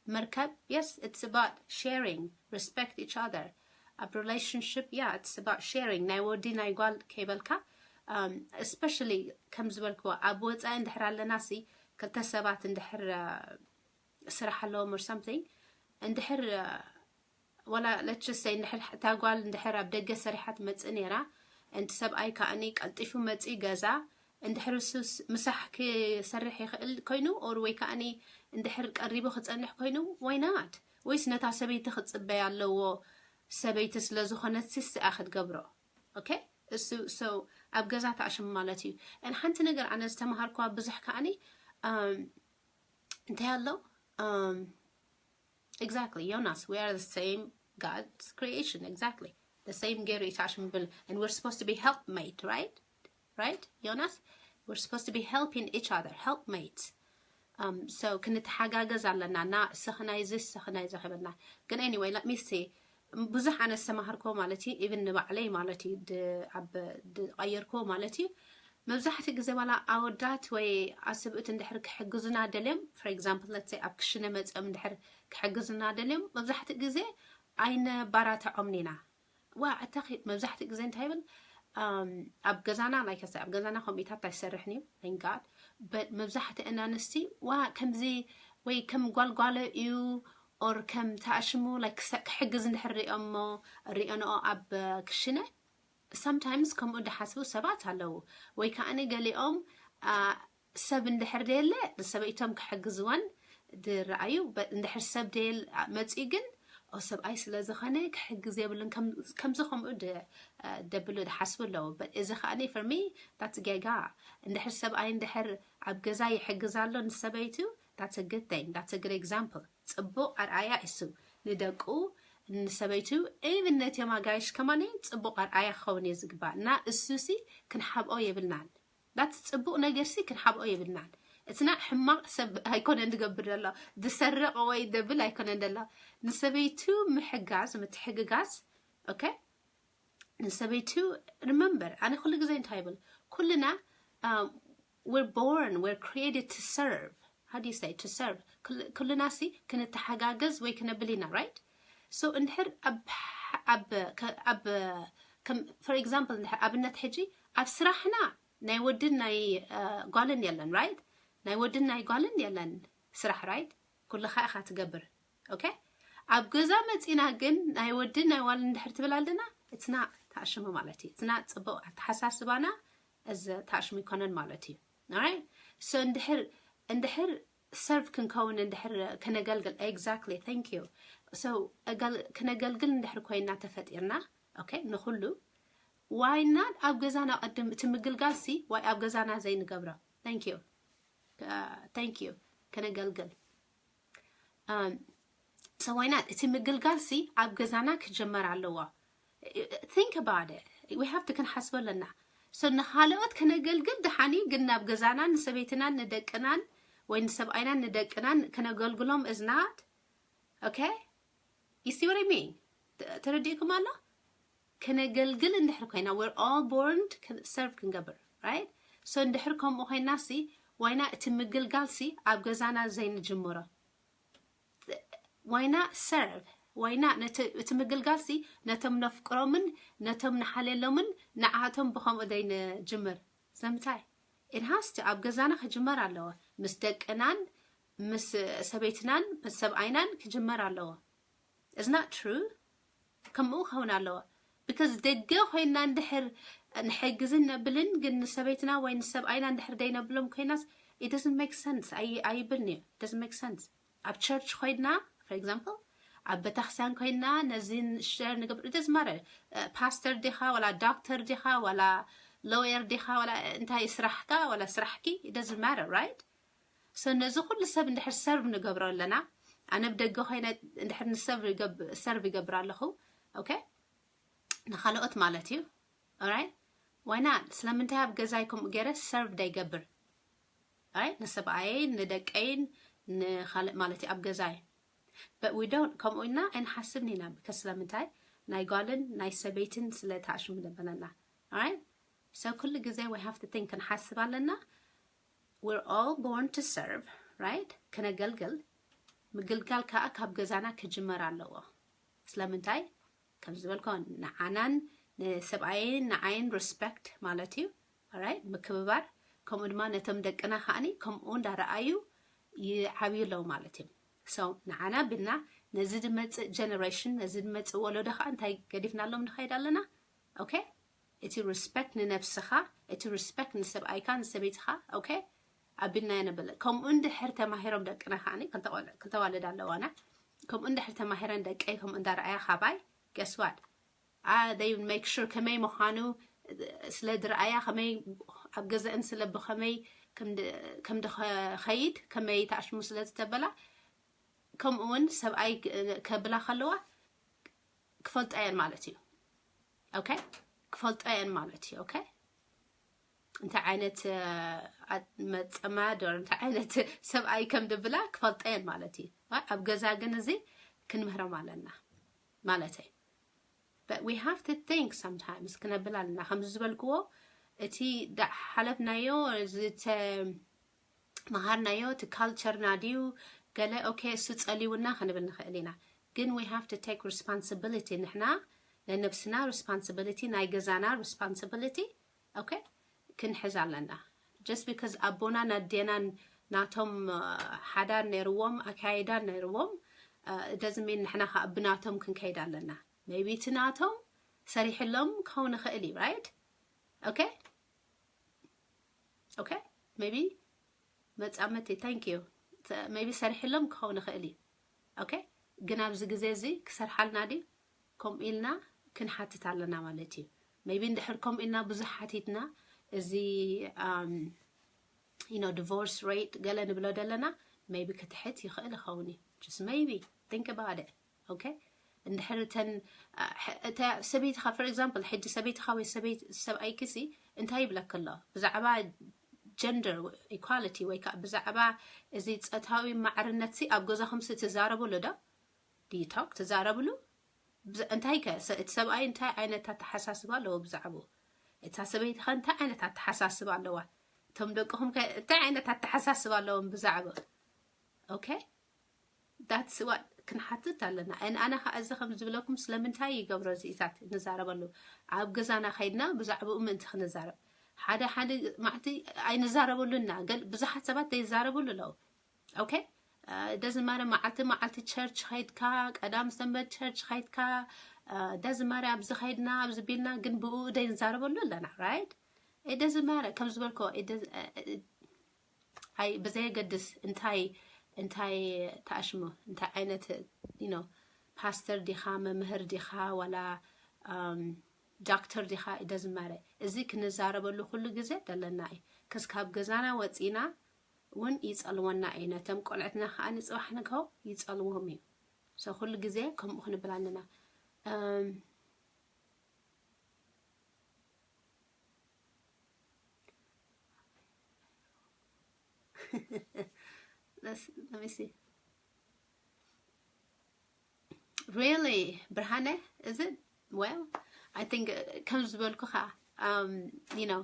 መርከብ፣ yes, it's about sharing, respect each other። ኣብ relationship፣ yeah, it's about sharing። ናይ ወዲ ናይ ጓል ከይበልካ፣ um፣ especially ከም ዝበልክዎ ኣብ ወፃኢ እንድሕር ኣለና ሲ፣ ክልተ ሰባት እንድሕር፣ uh፣ ስራሕ ኣለዎም or something፣ እንድሕር፣ uh፣ ወላ let's just say እንድሕር እታ ጓል እንድሕር ኣብ ደገ ሰሪሓ ትመጽእ ነይራ፣ እንቲ ሰብኣይ ከኣኒ ቀልጢፉ መጺኡ ገዛ፣ እንድሕር እሱ ስ-፣ ምሳሕ ክሰርሕ ይኽእል ኮይኑ፣ or ወይ ከኣኒ እንድሕር ቀሪቡ ክጸንሕ ኮይኑ፣ why not? ወይስ ነታ ሰበይቲ ክጽበያ ኣለዎ? ሰበይቲ ስለ ዝኾነት ሲ ስኣ ክትገብሮ። Okay? እሱ፣ so ኣብ ገዛ ተኣሽም ማለት እዩ። And ሓንቲ ነገር ኣነ ዝተማሃርኳ ብዙሕ ከኣኒ፣ um፣ እንታይ ኣሎ? Um፣ exactly፣ ዮናስ፣ we are the same God's creation፣ exactly። The same ገይሩ እዩ ተኣሽሙ ብል፣ and we're supposed to be helpmate, right? Right, ዮናስ? We're supposed to be helping each other, helpmates። Um, so ክንተሓጋገዝ ኣለና፣ እና ስኽናይ እዚ፣ ስኽናይ እዚ ክብልና። ግን anyway, let me see። ብዙሕ ኣነ ዝተማሃርኮ ማለት እዩ ኢቭን ንባዕለይ ማለት እዩ ኣብ ዝቐየርኮ ማለት እዩ። መብዛሕትኡ ግዜ ዋላ ኣወዳት ወይ ኣስብእት እንድሕር ክሕግዙና ደልዮም for example let's say ኣብ ክሽነ መፅኦም እንድሕር ክሕግዙና ደልዮም መብዛሕትኡ ግዜ ኣይነባራትዖምን ኢና። ዋ እታ መብዛሕትኡ ግዜ እንታይ ይብል ኣብ ገዛና like I said ኣብ ገዛና ኮምፒታት ኣይሰርሕን እዩ thank God but መብዛሕትኡ ኣንስቲ ዋ ከምዚ ወይ ከም ጓልጓለ እዩ or ከም ተኣሽሙ like ክሕግዝ እንድሕር ሪኦሞ ሪኦንኦ ኣብ ክሽነ sometimes ከምኡ ዝሓስቡ ሰባት ኣለዉ ወይ ከዓ ገሊኦም ሰብ እንድሕር ደየለ ንሰበይቶም ክሕግዝወን ዝረኣዩ እንድሕር ሰብ ደየል መፅኡ ግን ሰብኣይ ስለ ዝኾነ ክሕግዝ የብሉን ከምዚ ከምኡ ደብሉ ዝሓስቡ ኣለዉ እዚ ከዓ for me that's ጌጋ እንድሕር ሰብኣይ እንድሕር ኣብ ገዛ ይሕግዝ ኣሎ ንሰበይቱ that's a good thing that's a good example ፅቡቕ ኣርኣያ እሱ ንደቁ ንሰበይቱ even ነቲኦም ኣጋይሽ ከማን ፅቡቕ ኣርኣያ ክኸውን እዩ ዝግባእ እና እሱሲ ክንሓብኦ የብልናን that's ፅቡቕ ነገርሲ ክንሓብኦ የብልናን እትና ሕማቕ ሰብ ኣይኮነን ዝገብር ዘሎ ዝሰርቕ ወይ ደብል ኣይኮነን ዘሎ ንሰበይቱ ምሕጋዝ ምትሕግጋዝ okay ንሰበይቱ remember ኣነ ኩሉ ግዜ እንታይ ይብል ኩልና we're born we're created to serve how do you say to serve ኩልና ሲ ክንተሓጋገዝ ወይ ክነብል ኢና right so እንድሕር ኣብ ኣብ for example እንድሕር ኣብነት ሕጂ ኣብ ስራሕና ናይ ወድን ናይ ጓልን የለን right ናይ ወድን ናይ ጓልን የለን ስራሕ right ኩልኻ ኢኻ ትገብር okay ኣብ ገዛ መፂና ግን ናይ ወድን ናይ ጓልን እንድሕር ትብል ኣለና እትና ተኣሽሙ ማለት እዩ እትና ፅቡቕ ኣተሓሳስባና እዚ ተኣሽሙ ይኮነን ማለት እዩ right so እንድሕር እንድሕር serve ክንከውን እንድሕር ከነገልግል exactly thank you so ክነገልግል እንድሕር ኮይና ተፈጢርና okay ንኩሉ why not ኣብ ገዛና ቅድም እቲ ምግልጋል ሲ why ኣብ ገዛና ዘይንገብሮ thank you thank you ከነገልግል so why not እቲ ምግልጋል ሲ ኣብ ገዛና ክጀመር ኣለዎ think about it we have to ክንሓስበ ኣለና so ንካልኦት ከነገልግል ደሓኒ ግን ናብ ገዛናን ንሰበይትናን ንደቅናን ወይ ንሰብኣይናን ንደቅናን ከነገልግሎም is not okay you see what I mean ተረዲእኩም ኣሎ ከነገልግል እንድሕር ኮይና we're all born serve ክንገብር right so እንድሕር ከምኡ ኮይና ሲ why not እቲ ምግልጋል ሲ ኣብ ገዛና ዘይንጅምሮ why not serve why not እቲ ምግልጋል ሲ ነቶም ነፍቅሮምን ነቶም ንሓልየሎምን ንዓቶም ብከምኡ ዘይንጅምር ንምንታይ it has to ኣብ ገዛና ክጅመር ኣለዎ ምስ ደቅናን ምስ ሰበይትናን ምስ ሰብኣይናን ክጅመር ኣለዎ is not true ከምኡ ክኸውን ኣለዎ because ደገ ኮይና እንድሕር ንሕግዝን ነብልን ግን ንሰበይትና ወይ ንሰብኣይና እንድሕር ደይነብሎም ኮይናስ it doesn't make sense ኣይብልን እዩ doesn't make sense ኣብ church ኮይና for example ኣብ ቤተክርስትያን ኮይና ነዚ share ንገብር it doesn't matter pastor ዲኻ ወላ doctor ዲኻ ወላ lawyer ዲኻ ወላ እንታይ ስራሕካ ወላ ስራሕኪ it doesn't matter right so ነዚ ኩሉ ሰብ እንድሕር serve ንገብሮ ኣለና ኣነ ብደገ ኮይነ እንድሕር ንሰብ serve ይገብር ኣለኹ okay ንካልኦት ማለት እዩ right why not ስለምንታይ ኣብ ገዛይ ከምኡ ገይረ serve ደይገብር right ንሰብኣየይን ንደቀይን ንካልእ ማለት እዩ ኣብ ገዛይ but we don't ከምኡ ኢልና ኣይንሓስብን ኢና because ስለምንታይ ናይ ጓልን ናይ ሰበይትን ስለ ተኣሽሙ ደበለና right so ኩሉ ግዜ we have to think ክንሓስብ ኣለና we're all born to serve right ከነገልግል ምግልጋል ከዓ ካብ ገዛና ክጅመር ኣለዎ ስለምንታይ ከም ዝበልኮ ንዓናን ንሰብኣይን ንዓይን respect ማለት እዩ right ምክብባር ከምኡ ድማ ነቶም ደቅና ከዓኒ ከምኡ እንዳረኣዩ ይዓብዩ ኣለዉ ማለት እዩ so ንዓና ብና ነዚ ዝመፅእ generation ነዚ ዝመፅእ ወለዶ ከዓ እንታይ ገዲፍናሎም ንኸይድ ኣለና okay እቲ respect ንነብስኻ እቲ respect ንሰብኣይካ ንሰበይትኻ okay ኣቢልና የነበለ ከምኡ እንድሕር ተማሂሮም ደቅና ከዓኒ ክልተ ዋልድ ኣለዋና ከምኡ እንድሕር ተማሂረን ደቀይ ከምኡ እንዳረኣያ ካባይ guess what they make sure ከመይ ምዃኑ ስለ ዝረኣያ ከመይ ኣብ ገዛእን ስለ ብኸመይ ከም ድኸይድ ከመይ ተኣሽሙ ስለ ዝተበላ ከምኡ እውን ሰብኣይ ከብላ ከለዋ ክፈልጣ እየን ማለት እዩ okay ክፈልጣ እየን ማለት እዩ okay እንታይ ዓይነት መፀማድ እንታይ ዓይነት ሰብኣይ ከም ድብላ ክፈልጣ እየን ማለት እዩ ኣብ ገዛ ግን እዚ ክንምህሮም ኣለና ማለተይ But we have to think sometimes ክነብል ኣለና። ከምዚ ዝበልክዎ እቲ ዝሓለፍናዮ ዝተመሃርናዮ እቲ ካልቸርና ድዩ ገለ okay እሱ ጸሊውና ክንብል ንኽእል ኢና። ግን we have to take responsibility ንሕና ናይ ነብስና responsibility ናይ ገዛና responsibility okay ክንሕዝ ኣለና። Just because ኣቦናን ኣዴናን ናቶም ሓዳር ነይርዎም ኣካይዳን ነይርዎም it doesn't mean ንሕና ከዓ ብናቶም ክንከይድ ኣለና። Maybe እቲ ናቶም ሰሪሕሎም ክኸውን ይኽእል እዩ right okay okay maybe መጻመቲ thank you maybe ሰሪሕሎም ክኸውን ይኽእል እዩ okay ግን ኣብዚ ግዜ እዚ ክሰርሓልና ድዩ ከምኡ ኢልና ክንሓትት ኣለና ማለት እዩ maybe እንድሕር ከምኡ ኢልና ብዙሕ ሓቲትና እዚ you know divorce rate ገለ ንብሎ ዘለና maybe ክትሕት ይኽእል ይኸውን እዩ just maybe think about it okay እንድሕር እተን እታ ሰበይትኻ for example ሕጂ ሰበይትኻ ወይ ሰበይት ሰብኣይኪ ሲ እንታይ ይብለክ ኣሎ ብዛዕባ gender equality ወይ ከዓ ብዛዕባ እዚ ፆታዊ ማዕርነት ሲ ኣብ ገዛኹም ሲ ትዛረብሉ ዶ do you talk ትዛረብሉ እንታይ ከ እቲ ሰብኣይ እንታይ ዓይነት ኣተሓሳስባ ኣለዎ ብዛዕባኡ እታ ሰበይቲ ከ እንታይ ዓይነት ኣተሓሳስባ ኣለዋ እቶም ደቅኹም ከ እንታይ ዓይነት ኣተሓሳስባ ኣለዎም ብዛዕባ okay that's what ክንሓትት ኣለና and ኣነ ከዓ እዚ ከም ዝብለኩም ስለምንታይ ይገብሮ እዚኢታት ንዛረበሉ ኣብ ገዛና ከይድና ብዛዕባኡ ምእንቲ ክንዛረብ ሓደ ሓደ ማዕቲ ኣይንዛረበሉና ገል ብዙሓት ሰባት ዘይዛረብሉ ኣለዉ okay ደዝማረ መዓልቲ መዓልቲ ቸርች ከይድካ ቀዳም ሰንበት ቸርች ከይድካ ደዝማረ ኣብዚ ከይድና ኣብዚ ቢልና ግን ብኡ ደይ ንዛረበሉ ኣለና right ደዝማረ ከም ዝበልኮ ኣይ ብዘየገድስ እንታይ እንታይ ተኣሽሙ እንታይ ዓይነት you know ፓስተር ዲኻ መምህር ዲኻ ዋላ ዶክተር ዲኻ ደዝማረ እዚ ክንዛረበሉ ኩሉ ግዜ ደለና እዩ ክስ ካብ ገዛና ወፂና እውን ይጸልወና እዩ ነቶም ቆልዕትና ከዓ ንፅባሕ ንግሆ ይጸልዎም እዩ so ኩሉ ግዜ ከምኡ ክንብል ኣለና Let's, let me see. Really, ብርሃነ? Is it? Well, I think ከም ዝበልኩኻ um, you know,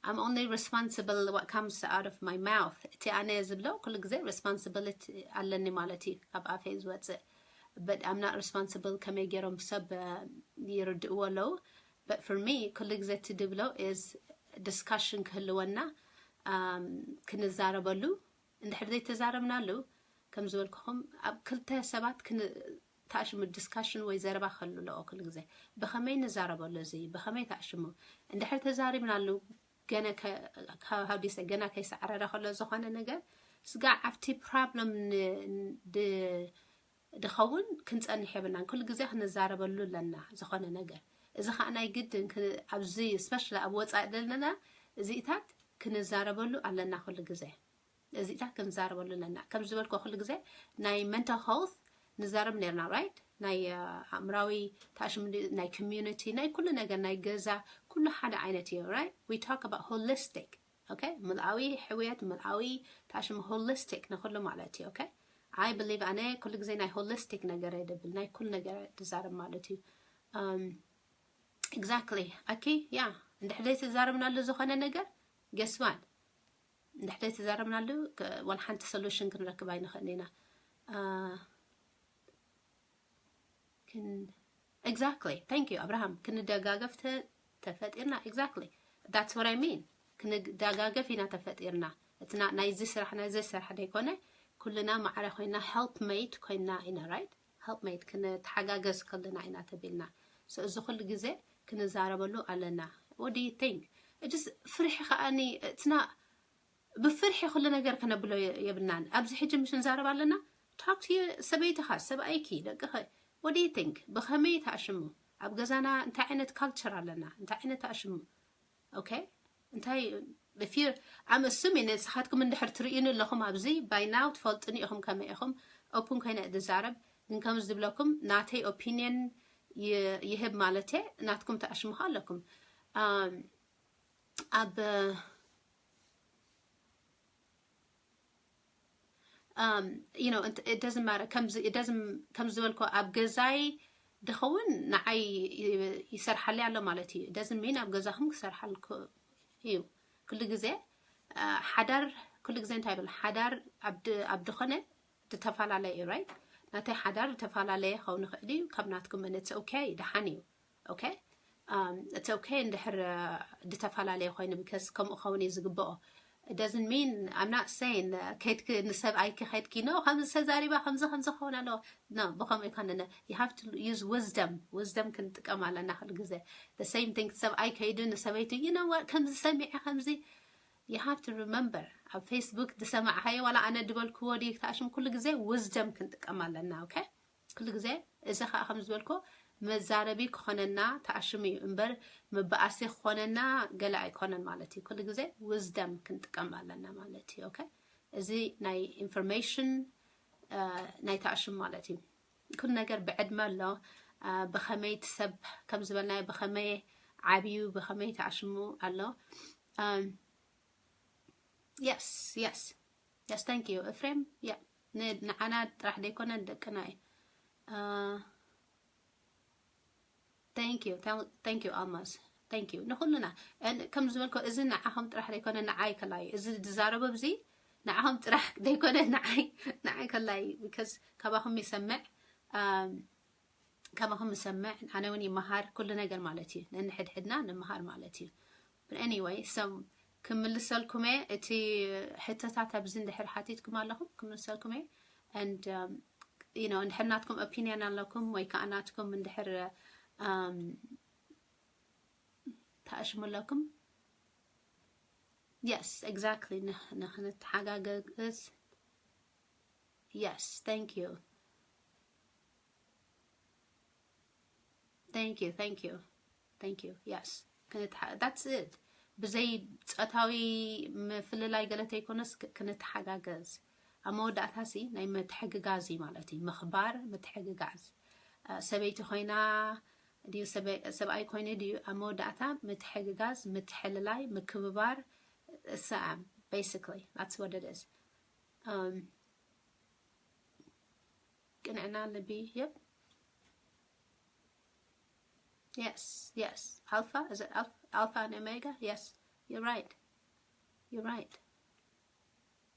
I'm only responsible what comes out of my mouth. እቲ ኣነ ዝብሎ ኩሉ ግዜ responsibility ኣለኒ ማለት እዩ ካብ ኣፈይ ዝወፅእ but I'm not responsible ከመይ ገይሮም ሰብ ይርድእዎ ኣለዉ but for me ኩሉ ግዜ እቲ ድብሎ is discussion ክህልወና um, ክንዛረበሉ እንድሕር ዘይተዛረብናሉ ከም ዝበልኩኹም ኣብ ክልተ ሰባት ተኣሽሙ discussion ወይ ዘረባ ክህሉ ኣለዎ ኩሉ ግዜ ብኸመይ ንዛረበሉ እዚ ብኸመይ ተኣሽሙ እንድሕር ተዛሪብናሉ ገነ how do you say ገና ከይሰዓረረ ከሎ ዝኾነ ነገር ስጋዕ ኣብቲ problem ድኸውን ክንፀንሕ የብልናን ኩሉ ግዜ ክንዛረበሉ ኣለና ዝኾነ ነገር እዚ ከዓ ናይ ግድን ኣብዚ specially ኣብ ወፃኢ ዘለና እዚኢታት ክንዛረበሉ ኣለና ኩሉ ግዜ እዚኢታት ክንዛረበሉ ኣለና ከም ዝበልኮ ኩሉ ግዜ ናይ mental health ንዛረብ ነርና right ናይ ኣእምራዊ ተኣሽሙ ናይ community ናይ ኩሉ ነገር ናይ ገዛ ኩሉ ሓደ ዓይነት እዩ right we talk about holistic okay ምልኣዊ ሕውየት ምልኣዊ ተኣሽሙ holistic ንኩሉ ማለት እዩ okay I believe ኣነ ኩሉ ግዜ ናይ holistic ነገር እየ ደብል ናይ ኩሉ ነገር ዝዛረብ ማለት እዩ um, exactly ኣኪ ያ እንድሕር ዘይተዛረብናሉ ዝኾነ ነገር guess what እንድሕር ዘይተዛረብናሉ ዋላ ሓንቲ solution ክንረክብ ኣይንኽእል ኢና exactly thank you ኣብርሃም ክንደጋገፍ ተፈጢርና exactly that's what I mean ክንደጋገፍ ኢና ተፈጢርና እቲ ናይዚ ስራሕ ናይዚ ስራሕ ዘይኮነ ኩልና ማዕረ ኮይና helpmate ኮይና ኢና right helpmate ክንተሓጋገዝ ከለና ኢና ተቢልና so እዚ ኩሉ ግዜ ክንዛረበሉ ኣለና what do you think just ፍርሒ ከዓኒ እትና ብፍርሒ ኩሉ ነገር ከነብሎ የብልናን ኣብዚ ሕጂ ምሽ ንዛረብ ኣለና talk to ሰበይትኻ ሰብኣይኪ ደቅኸ what do you think ብኸመይ ተኣሽሙ ኣብ ገዛና እንታይ ዓይነት culture ኣለና እንታይ ዓይነት ተኣሽሙ okay እንታይ if you I'm assuming ንስኻትኩም እንድሕር ትርእዩኒ ኣለኹም ኣብዚ by now ትፈልጡኒ ኢኹም ከመይ ኢኹም open ኮይነ ዝዛረብ ግን ከም ዝብለኩም ናተይ opinion ይህብ ማለት ናትኩም ተኣሽሙ ኣለኩም ኣብ um, you know, it doesn't matter. ከም ዝበልኮ ኣብ ገዛይ ድኸውን ንዓይ ይሰርሓለይ ኣሎ ማለት እዩ። ደዝን ሚን ኣብ ገዛኹም ክሰርሓልኩ እዩ። ኩሉ ግዜ ሓዳር፣ ኩሉ ግዜ እንታይ ይብል፣ ሓዳር ኣብ ድኾነ ዝተፈላለየ እዩ። ራይት፣ ናተይ ሓዳር ዝተፈላለየ ክኸውን ይኽእል እዩ ካብ ናትኩም። It's okay፣ ደሓን እዩ። Okay፣ it's okay እንድሕር ዝተፈላለየ ኮይኑ፣ because ከምኡ ክኸውን እዩ ዝግብኦ። It doesn't mean, I'm not saying ከይድኪ ንሰብኣይኪ ከይድኪ፣ no፣ ከምዚ ተዛሪባ ከምዚ ከምዚ ክኸውን ኣለዎ። No፣ ብኸምኡ ኣይኮነን። You have to use wisdom። Wisdom ክንጥቀም ኣለና ኩሉ ግዜ። The same thing፣ ሰብኣይ ከይዱ ንሰበይቱ፣ you know what፣ ከምዚ ሰሚዐ ከምዚ፣ you have to remember፣ ኣብ ፌስቡክ ዝሰማዕካዮ ዋላ ኣነ ዝበልክዎ ድዩ ክተኣሽም፣ ኩሉ ግዜ wisdom ክንጥቀም ኣለና። Okay፣ ኩሉ ግዜ እዚ ከዓ ከም ዝበልኮ መዛረቢ ክኾነና ተኣሽሙ እዩ እምበር፣ መበኣሲ ክኾነና ገለ ኣይኮነን ማለት እዩ። ኩሉ ግዜ wisdom ክንጥቀም ኣለና ማለት እዩ። Okay፣ እዚ ናይ information ናይ ተኣሽሙ ማለት እዩ። ኩሉ ነገር ብዕድመ ኣሎ። ብኸመይ እቲ ሰብ ከም ዝበልናዮ ብኸመይ ዓብዩ ብኸመይ ተኣሽሙ ኣሎ። Yes, yes, yes, thank you ኤፍሬም። Yeah፣ ንዓና ጥራሕ ዘይኮነ ደቅና እዩ። Thank you፣ thank you ኣልማዝ፣ thank you ንኩልና። ከም ዝበልኮ እዚ ንዓኹም ጥራሕ ዘይኮነ ንዓይ ከላይ፣ እዚ ዝዛረቦ እዚ ንዓኹም ጥራሕ ዘይኮነ ንዓይ፣ ንዓይ ከላይ፣ because ካባኹም ይሰምዕ፣ ካባኹም ይሰምዕ፣ ኣነ እውን ይመሃር፣ ኩሉ ነገር ማለት እዩ። ነንሕድሕድና ንምሃር ማለት እዩ። But anyway፣ so ክምልሰልኩም እየ። እቲ ሕቶታት ኣብዚ እንድሕር ሓቲትኩም ኣለኹም ክምልሰልኩም እየ። And you know፣ እንድሕር ናትኩም opinion ኣለኩም ወይ ከዓ ናትኩም እንድሕር ተኣሽሙ ኣለኩም፣ yes, exactly፣ ንክንተሓጋገዝ። Yes, thank you፣ thank you፣ thank you፣ thank you። Yes፣ that's it። ብዘይ ፆታዊ ምፍልላይ ገለ ተይኮነስ ክንተሓጋገዝ፣ ኣብ መወዳእታ ሲ ናይ ምትሕግጋዝ እዩ ማለት እዩ። ምኽባር፣ ምትሕግጋዝ። ሰበይቲ ኮይና ድዩ ሰብኣይ ኮይኑ ድዩ፣ ኣብ መወዳእታ ምትሕግጋዝ፣ ምትሕልላይ፣ ምክብባር። እሰኣም፣ basically that's what it is። ቅንዕና ልቢ። Yep፣ yes, yes፣ Alpha፣ is it Alpha and Omega? Yes, you're right፣ you're right።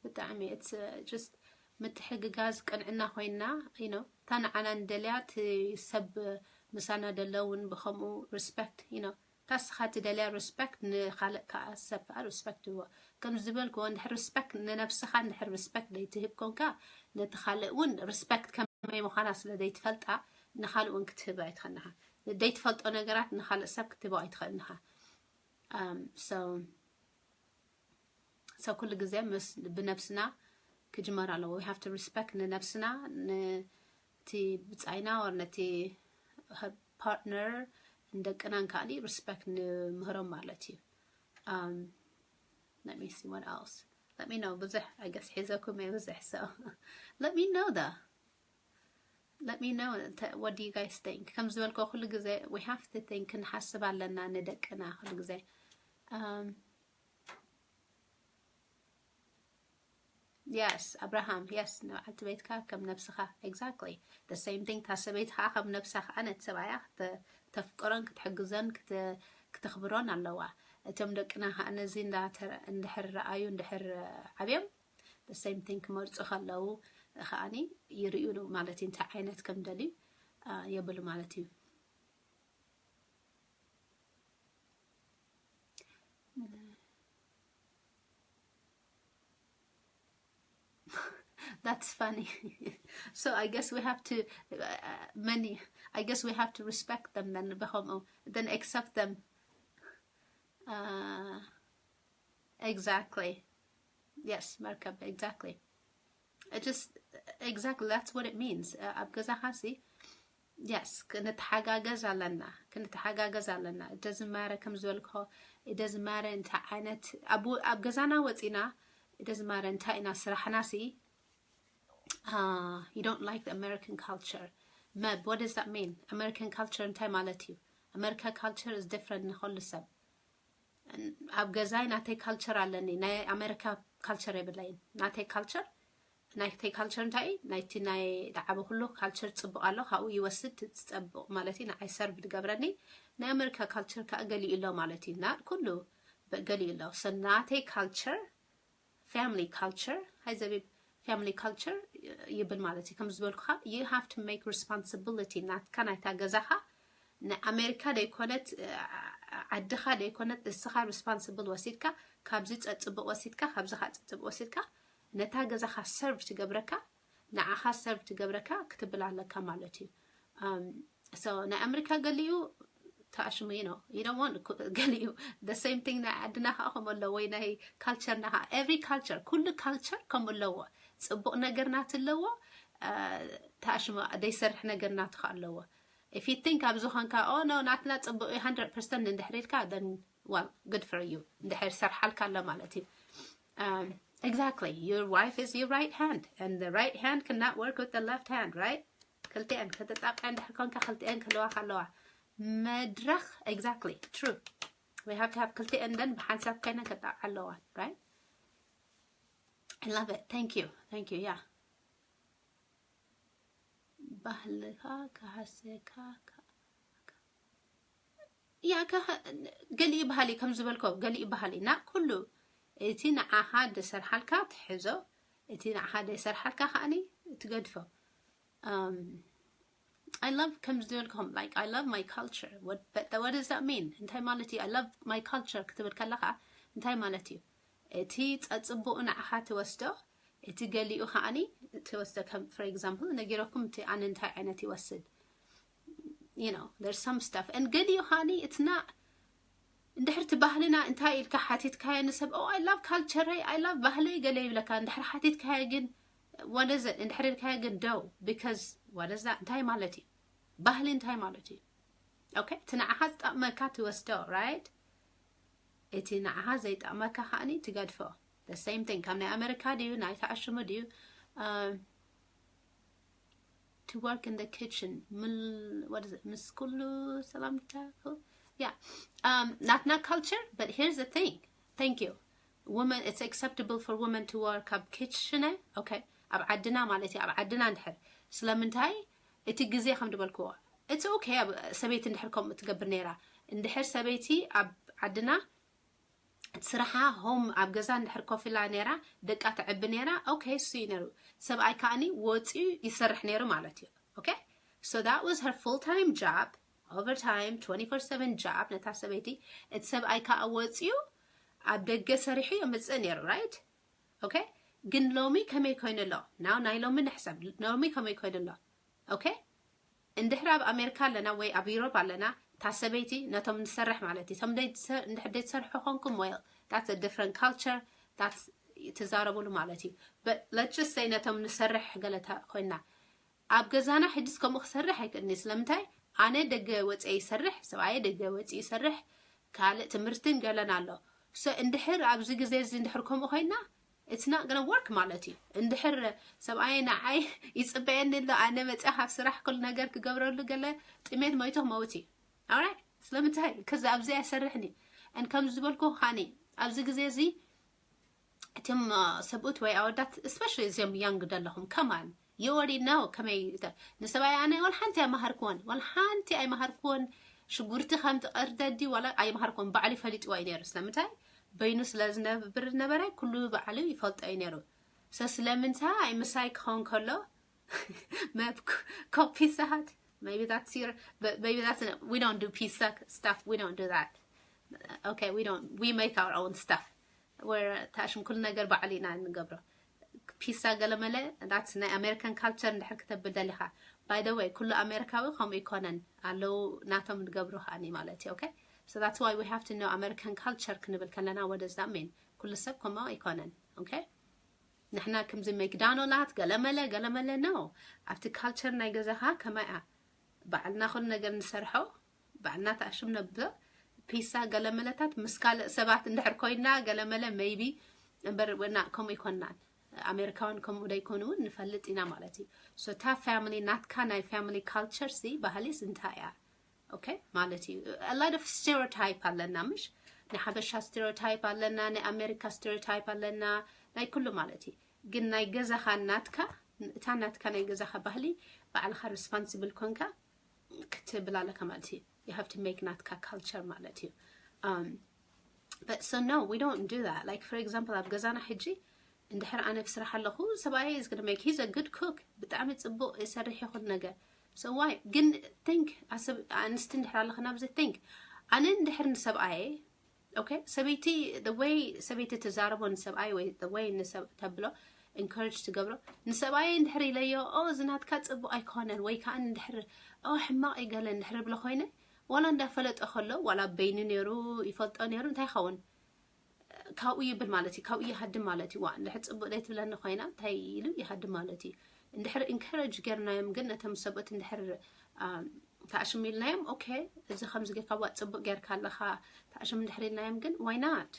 ብጣዕሚ it's just ምትሕግጋዝ፣ ቅንዕና ኮይና፣ you know፣ እታ ንዓና ንደልያ እቲ ሰብ ምሳና ደሎ እውን ብከምኡ respect፣ you know፣ እታ ንስኻ ትደልያ respect ንኻልእ ከዓ ሰብ ከዓ respect ይህቦ። ከም ዝበልክዎ እንድሕር respect ንነብስኻ እንድሕር respect ዘይትህብ ኮንካ፣ ነቲ ካልእ እውን respect ከመይ ምዃና ስለ ዘይትፈልጣ ንኻልእ እውን ክትህብ ኣይትኽእልን ኢኻ። ዘይትፈልጦ ነገራት ንኻልእ ሰብ ክትህቦ ኣይትኽእልን ኢኻ። So ኩሉ ግዜ ምስ ብነብስና ክጅመር ኣለዎ። We have to respect ንነብስና፣ ነቲ ብጻይና or ነቲ partner፣ ንደቅናን ከኣሊ respect ንምህሮም ማለት እዩ። Let me see what else. Let me know። ብዙሕ I guess ሒዘኩም እየ ብዙሕ። So let me know the let me know what do you guys think። ከም ዝበልኮ ኩሉ ግዜ we have to think፣ ክንሓስብ ኣለና ንደቅና ኩሉ ግዜ። Yes፣ ኣብርሃም፣ yes፣ ንበዓልቲ ቤትካ ከም ነብስኻ። Exactly the same thing። እታ ሰበይቲ ከዓ ከም ነብሳ ከዓ ነቲ ሰብኣያ ተፍቅሮን ክትሕግዞን ክተኽብሮን ኣለዋ። እቶም ደቅና ከዓ ነዚ እንድሕር ረኣዩ እንድሕር ዓብዮም the same thing ክመርፁ ከለዉ ከዓኒ ይርእዩ ማለት እዩ። እንታይ ዓይነት ከም ደልዩ የብሉ ማለት እዩ። That's funny. So I guess we have to, uh, many, I guess we have to respect them then, ብኸምኡ then accept them. Exactly. Yes፣ መርከብ፣ exactly. Just exactly that's what it means። ኣብ ገዛኻ ሲ yes ክንተሓጋገዝ ኣለና፣ ክንተሓጋገዝ ኣለና። It doesn't matter ከም ዝበልክዎ፣ it doesn't matter እንታይ ዓይነት ኣብ ገዛና ወፂና፣ it doesn't matter እንታይ ኢና ስራሕና ሲ you don't like the American culture። Meb, what does that mean? American culture እንታይ ማለት እዩ? America culture is different ንኸሉ ሰብ። ኣብ ገዛይ ናተይ culture ኣለኒ፣ ናይ ኣሜሪካ culture የብለይን። ናተይ culture ናይተይ ካልቸር እንታይ እዩ? ናይቲ ናይ ዝዓበኹሉ ካልቸር ጽቡቕ ኣሎ፣ ካብኡ ይወስድ፣ ዝጸብቕ ማለት እዩ፣ ንዓይ ሰርቭ ዝገብረኒ። ናይ ኣሜሪካ ካልቸር ከኣ ገሊኡ ኣሎ ማለት እዩ። Not ኩሉ፣ but ገሊኡ ኣሎ። So ናተይ ካልቸር፣ ፋሚሊ ካልቸር፣ ሃይ ዘቢብ፣ ፋሚሊ ካልቸር ይብል ማለት እዩ። ከም ዝበልኩኻ፣ you have to make responsibility፣ ናትካ ናይታ ገዛኻ፣ ንኣሜሪካ ዘይኮነት፣ ዓድኻ ዘይኮነት፣ እስኻ ሪስፖንስብል ወሲድካ፣ ካብዚ ጸጽቡቕ ወሲድካ፣ ካብዚ ኻ ጸጽቡቕ ወሲድካ፣ ነታ ገዛኻ ሰርቭ ትገብረካ፣ ንዓኻ ሰርቭ ትገብረካ ክትብል ኣለካ ማለት እዩ። Um, so ናይ ኣሜሪካ ገሊኡ ተኣሽሙ፣ you know, you don't want to co-፣ ገሊኡ the same thing። ናይ ዓድና ከዓ ከምኡ ኣለዎ፣ ወይ ናይ ካልቸርና ከዓ፣ every culture፣ ኩሉ ካልቸር ከምኡ ኣለዎ። ጽቡቕ ነገር ናቱ ኣለዎ፣ አ፣ ተኣሽሙ ዘይሰርሕ ነገር ናቱ ከዓ ኣለዎ። If you think ኣብ ዝኾንካ፣ "Oh no፣ ናትና ጽቡቕ እዩ፣ hundred percent" እንድሕር ኢልካ፣ then, well, good for you፣ እንድሕር ሰርሓልካ ኣሎ ማለት እዩ። Um, exactly, your wife is your right hand, and the right hand cannot work with the left hand, right? ክልቲአን ክትጣብቀ እንድሕር ኮንካ፣ ክልቲአን ክህልዋካ ኣለዋ። መድረኽ፣ exactly, true። We have to have ክልቲአን ደን ብሓንሳብ ኮይነን ክጣብቃ ኣለዋን፣ right? I love it. Thank you. Thank you. Yeah. ባህልኻ ክሃስየካ፣ ያ፣ ከ-፣ ገሊኡ ባህሊ፣ ከም ዝበልኮ፣ ገሊኡ ባህሊ፣ not ኩሉ። እቲ ንዓኻ ዝሰርሓልካ ትሕዞ፣ እቲ ንዓኻ ዘይሰርሓልካ ከኣኒ ትገድፎ። Um, I love፣ ከም ዝበልኩም፣ like, I love my culture. What, but what does that mean? እንታይ ማለት እዩ? I love my culture ክትብል ከለኻ እንታይ ማለት እዩ? እቲ ጸጽቡኡ ንዓኻ ትወስዶ፣ እቲ ገሊኡ ከኣኒ ትወስዶ። ከም፣ for example፣ ነጊረኩም፣ እቲ ኣነ እንታይ ዓይነት ይወስድ። You know, there's some stuff. And ገሊኡ ከኣኒ፣ it's not፣ እንድሕር እቲ ባህልና እንታይ ኢልካ ሓቲትካዮ ንሰብ፣ "Oh, I love ካልቸረይ፣ I love ባህለይ" ገለ ይብለካ። እንድሕር ሓቲትካዮ ግን፣ "What is it?" እንድሕር ኢልካዮ ግን፣ "ደው"፣ because what is that? እንታይ ማለት እዩ? ባህሊ እንታይ ማለት እዩ? ኦኬ፣ እቲ ንዓኻ ዝጠቕመካ ትወስዶ፣ right? እቲ ንዓኻ ዘይጠቕመካ ከኣኒ ትገድፎ። The same thing። ካብ ናይ ኣሜሪካ ድዩ፣ ናይ ተኣሽሙ ድዩ? Um, to work in the kitchen። ምል-፣ what is it? ምስ ኩሉ ሰላምታ። Yeah. Um, ናትና ካልቸር, but here's the thing. Thank you. Women, it's acceptable for women to work ኣብ ኪችን። ኦኬ፣ ኣብ ዓድና ማለት እዩ፣ ኣብ ዓድና እንድሕር። ስለምንታይ? እቲ ግዜ ከም ዝበልክዎ፣ it's okay፣ ኣብ ሰበይቲ እንድሕር ከምኡ ትገብር ነይራ። እንድሕር ሰበይቲ ኣብ ዓድና እቲ ስራሓ ሆም ኣብ ገዛ እንድሕር ኮፍ ኢላ ነይራ፣ ደቃ ተዕቢ ነይራ፣ ኦኬ፣ እሱ እዩ ነይሩ። ሰብኣይ ከኣኒ ወፂኡ ይሰርሕ ነይሩ ማለት እዩ። ኦኬ? So that was her full-time job, overtime, twenty-four seven job ነታ ሰበይቲ። እቲ ሰብኣይ ከኣ ወፂኡ ኣብ ደገ ሰሪሑ የምፅእ ነይሩ፣ right? ኦኬ? ግን ሎሚ ከመይ ኮይኑ ኣሎ? ናው ናይ ሎሚ ንሕሰብ። ሎሚ ከመይ ኮይኑ ኣሎ? ኦኬ? እንድሕር ኣብ ኣሜሪካ ኣለና ወይ ኣብ ዩሮፕ ኣለና፣ እታ ሰበይቲ ነቶም ንሰርሕ ማለት እዩ። እቶም ደይ-፣ እንድሕር ደይትሰርሑ ኮንኩም፣ well, that's a different culture, that's ትዛረቡሉ ማለት እዩ። But let's just say ነቶም ንሰርሕ ገለ ተ-፣ ኮይና፣ ኣብ ገዛና ሕጅስ ከምኡ ክሰርሕ ኣይክእልኒ። ስለምንታይ? ኣነ ደገ ወፅየ ይሰርሕ፣ ሰብኣየ ደገ ወፅዩ ይሰርሕ፣ ካልእ ትምህርትን ገለን ኣሎ። So እንድሕር ኣብዚ ግዜ እዚ እንድሕር ከምኡ ኮይና፣ it's not gonna work ማለት እዩ። እንድሕር ሰብኣየ ንዓይ ይፅበየኒ ኣሎ፣ ኣነ መፅኣ ካብ ስራሕ ኩሉ ነገር ክገብረሉ፣ ገለ ጥሜት ሞይቱ ክመውት እዩ። Alright? ስለምንታይ? ከዚ ኣብዚ ኣይሰርሕን እዩ። And ከም ዝበልኩ ከዓኒ፣ ኣብዚ ግዜ እዚ እቶም፣ አ፣ ሰብኡት ወይ ኣወዳት፣ especially እዚኦም ያንግ ዘለኹም፣ come on፣ you already know ከመይ ተ-፣ ንሰብኣይ ኣነ ዋላ ሓንቲ ኣይመሃርክዎን፣ ዋላ ሓንቲ ኣይመሃርክዎን። ሽጉርቲ ከም ትቐርደዲ ዋላ ኣይመሃርክዎን፣ ባዕሉ ይፈልጥዎ እዩ ነይሩ። ስለምንታይ? በይኑ ስለ ዝነብር ነበረ፣ ኩሉ ባዕሉ ይፈልጦ እዩ ነይሩ። So ስለምንታይ ምሳይ ክኸውን ከሎ፣ መብ-፣ ኮ-፣ ፒዛ ሃት፣ maybe that's your, but maybe that's, we don't do pizza stuff, we don't do that. Okay, we don't, we make our own stuff. We're ታሽም፣ ኩሉ ነገር ባዕሉ ኢና እንገብሮ። ፒዛ ገለመለ፣ that's ናይ ኣሜሪካን ካልቸር እንድሕር ክተብል ደሊኻ። By the way፣ ኩሉ ኣሜሪካዊ ከምኡ ይኮነን፣ ኣለዉ ናቶም ዝገብሩ ከኣኒ ማለት እዩ። Okay? So that's why we have to know American culture ክንብል ከለና፣ what does that mean? ኩሉ ሰብ ከምኡ ኣይኮነን። Okay? ንሕና ከምዚ መክዳኖላት ገለመለ፣ ገለመለ፣ no። ኣብቲ ካልቸር ናይ ገዛኻ ከማይ ኣ-፣ ባዕልና ኩሉ ነገር ንሰርሖ፣ ባዕልና ተኣሽም ነብሎ፣ ፒሳ ገለመለታት ምስ ካልእ ሰባት እንድሕር ኮይና፣ ገለመለ maybe፣ እምበር ወና ከምኡ ኣይኮናን። ኣሜሪካውን ከምኡ ደይኮኑ እውን ንፈልጥ ኢና ማለት እዩ። So እታ ፋሚሊ ናትካ፣ ናይ ፋሚሊ ካልቸር ሲ፣ ባህሊስ እንታይ እያ? ኦኬ፣ ማለት እዩ። A lot of stereotype ኣለና፣ ምሽ? ናይ ሓበሻ stereotype ኣለና፣ ናይ ኣሜሪካ stereotype ኣለና፣ ናይ ኩሉ ማለት እዩ። ግን ናይ ገዛኻ ናትካ፣ እታ ናትካ ናይ ገዛኻ ባህሊ ባዕልኻ responsible ኮንካ ክትብል ኣለካ ማለት እዩ። You have to make ናትካ culture ማለት እዩ። Um, but so no, we don't do that. Like, for example, ኣብ ገዛና ሕጂ እንድሕር ኣነ ብስራሕ ኣለኹ፣ ሰብኣይ is gonna make, he's a good cook፣ ብጣዕሚ ጽቡቕ ይሰርሕ ይኹን ነገር። So why? ግን think፣ ኣሰብ-፣ ኣንስቲ እንድሕር ኣለኽና ብዚ think፣ ኣነ እንድሕር ንሰብኣየ፣ okay፣ ሰበይቲ፣ the way ሰበይቲ ትዛረቦ ንሰብኣይ ወይ the way ንሰብ-፣ ተብሎ፣ encourage ትገብሮ፣ ንሰብኣይ እንድሕር ኢለዮ፣ ኦ፣ እዚ ናትካ ጽቡቕ ኣይኮነን፣ ወይ ከዓ እንድሕር፣ ኦ፣ ሕማቕ እዩ ገለ እንድሕር ብሎ ኮይነ፣ ዋላ እንዳፈለጠ ከሎ፣ ዋላ በይኑ ነይሩ፣ ይፈልጦ ነይሩ፣ እንታይ ይኸውን? ካብኡ ይብል ማለት እዩ፣ ካብኡ ይሃድም ማለት እዩ። ዋ፣ እንድሕር ጽቡቕ ዘይትብለኒ ኮይና፣ እንታይ ኢሉ ይሃድም ማለት እዩ። እንድሕር encourage ጌርናዮም ግን፣ ነቶም ሰብኡት እንድሕር፣ ኣም፣ ተኣሽም ኢልናዮም፣ okay፣ እዚ ከምዚ ጌርካ፣ ዋ፣ ጽቡቕ ጌርካ ኣለኻ፣ ተኣሽም እንድሕር ኢልናዮም ግን፣ why not?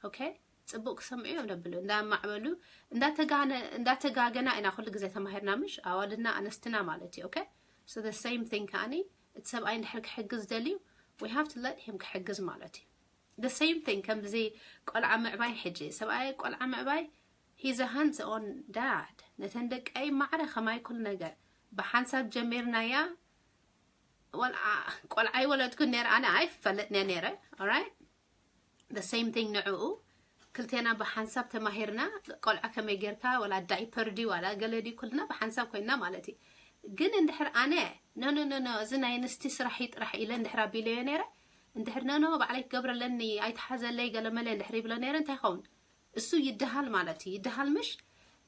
Okay? ጽቡቕ ክሰምዑ እዮም ደብሉ። እንዳማዕበሉ፣ እንዳተጋነ-፣ እንዳተጋገና ኢና ኩሉ ግዜ ተማሂርና፣ ምሽ? ኣዋልድና፣ ኣነስትና ማለት እዩ። Okay? So the same thing ከኣኒ፣ እቲ ሰብኣይ እንድሕር ክሕግዝ ደልዩ፣ we have to let him ክሕግዝ ማለት እዩ። The same thing ከምዚ ቆልዓ ምዕባይ፣ ሕጂ ሰብኣይ ቆልዓ ምዕባይ፣ he's a hands on dad። ነተን ደቀይ ማዕረ ከማይ ኩሉ ነገር ብሓንሳብ ጀሚርናያ። ወልዓ-፣ ቆልዓ ይወለድኩ ነይረ፣ ኣነ ኣይፈልጥን እየ ነይረ። Alright? The same thing ንዕኡ፣ ክልቴና ብሓንሳብ ተማሂርና፣ ቆልዓ ከመይ ጌርካ፣ ወላ ዳይፐር ድዩ፣ ዋላ ገለ ድዩ፣ ኩልና ብሓንሳብ ኮይንና ማለት እዩ። ግን እንድሕር ኣነ፣ ኖ፣ ኖ፣ ኖ፣ ኖ፣ እዚ ናይ ኣንስቲ ስራሕ እዩ ጥራሕ ኢለ እንድሕር ኣቢለዮ ነይረ፣ እንድሕር፣ ኖ፣ ኖ፣ ባዕለይ ክገብር ኣለኒ፣ ኣይትሓዘለይ፣ ገለ መለ እንድሕር ይብሎ ነይረ፣ እንታይ ይኸውን? እሱ ይደሃል ማለት እዩ። ይደሃል ምሽ?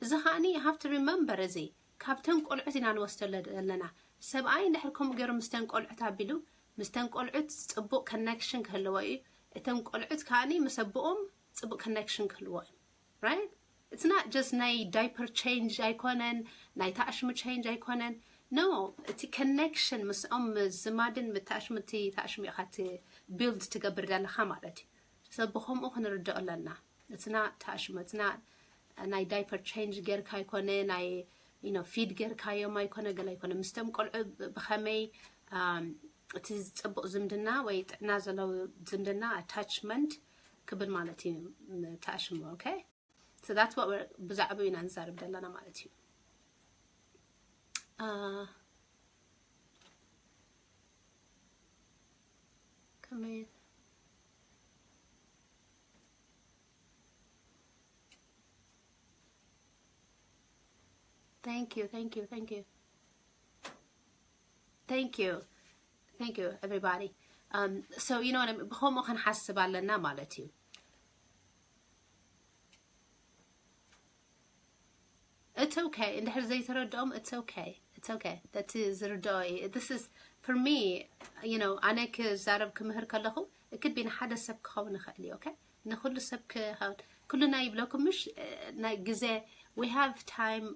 እዚ ከኣኒ you have to remember፣ እዚ ካብተን ቆልዑት ኢና ንወስደለ ዘለና። ሰብኣይ እንድሕር ከምኡ ገይሩ ምስተን ቆልዑት ኣቢሉ፣ ምስተን ቆልዑት ጽቡቕ connection ክህልዎ እዩ። እተን ቆልዑት ከኣኒ ምስ ኣቦኦም ጽቡቕ connection ክህልዎ እዩ። Right? It's not just ናይ ዳይፐር ቼንጅ ኣይኮነን፣ ናይ ታዕሽሙ ቼንጅ ኣይኮነን። No፣ እቲ ኮኔክሽን ምስኦም ዝማድን ምታሽሙ፣ እቲ ታሽሙ ኢኻ ት-፣ ቢልድ ትገብር ዘለኻ ማለት እዩ። ሰብ ብኸምኡ ክንርድኦ ኣለና። እትና ታሽሙ፣ እትና ናይ ዳይፐር ቼንጅ ጌርካ ኣይኮነ፣ ናይ፣ you know፣ ፊድ ጌርካዮም ኣይኮነ፣ ገለ ኣይኮነ። ምስቶም ቆልዑ ብ-፣ ብኸመይ፣ ኣም፣ እቲ ጽቡቕ ዝምድና ወይ ጥዕና ዘለዎ ዝምድና፣ ኣታችመንት ክብል ማለት እዩ፣ ም-፣ ታሽሙ። Okay? So that's what we're፣ ብዛዕባኡ ኢና ንዛረብ ዘለና ማለት እዩ። አ፣ ከመይ፣ thank you, thank you, thank you. Thank you. Thank you, everybody. Um, so, you know what I mean? ብኸምኡ ክንሓስብ ኣለና ማለት እዩ። It's okay። እንድሕር ዘይተረድኦም፣ it's okay። It's okay። እቲ ዝርድኦ እዩ። This is, for me, you know፣ ኣነ ክዛረብ ክምህር ከለኹ፣ it could be ንሓደ ሰብ ክኸውን ይኽእል እዩ። Okay? ንኹሉ ሰብ ክኸውን፣ ኩልና ይብለኩም ምሽ፣ እ፣ ናይ ግዜ፣ we have time፣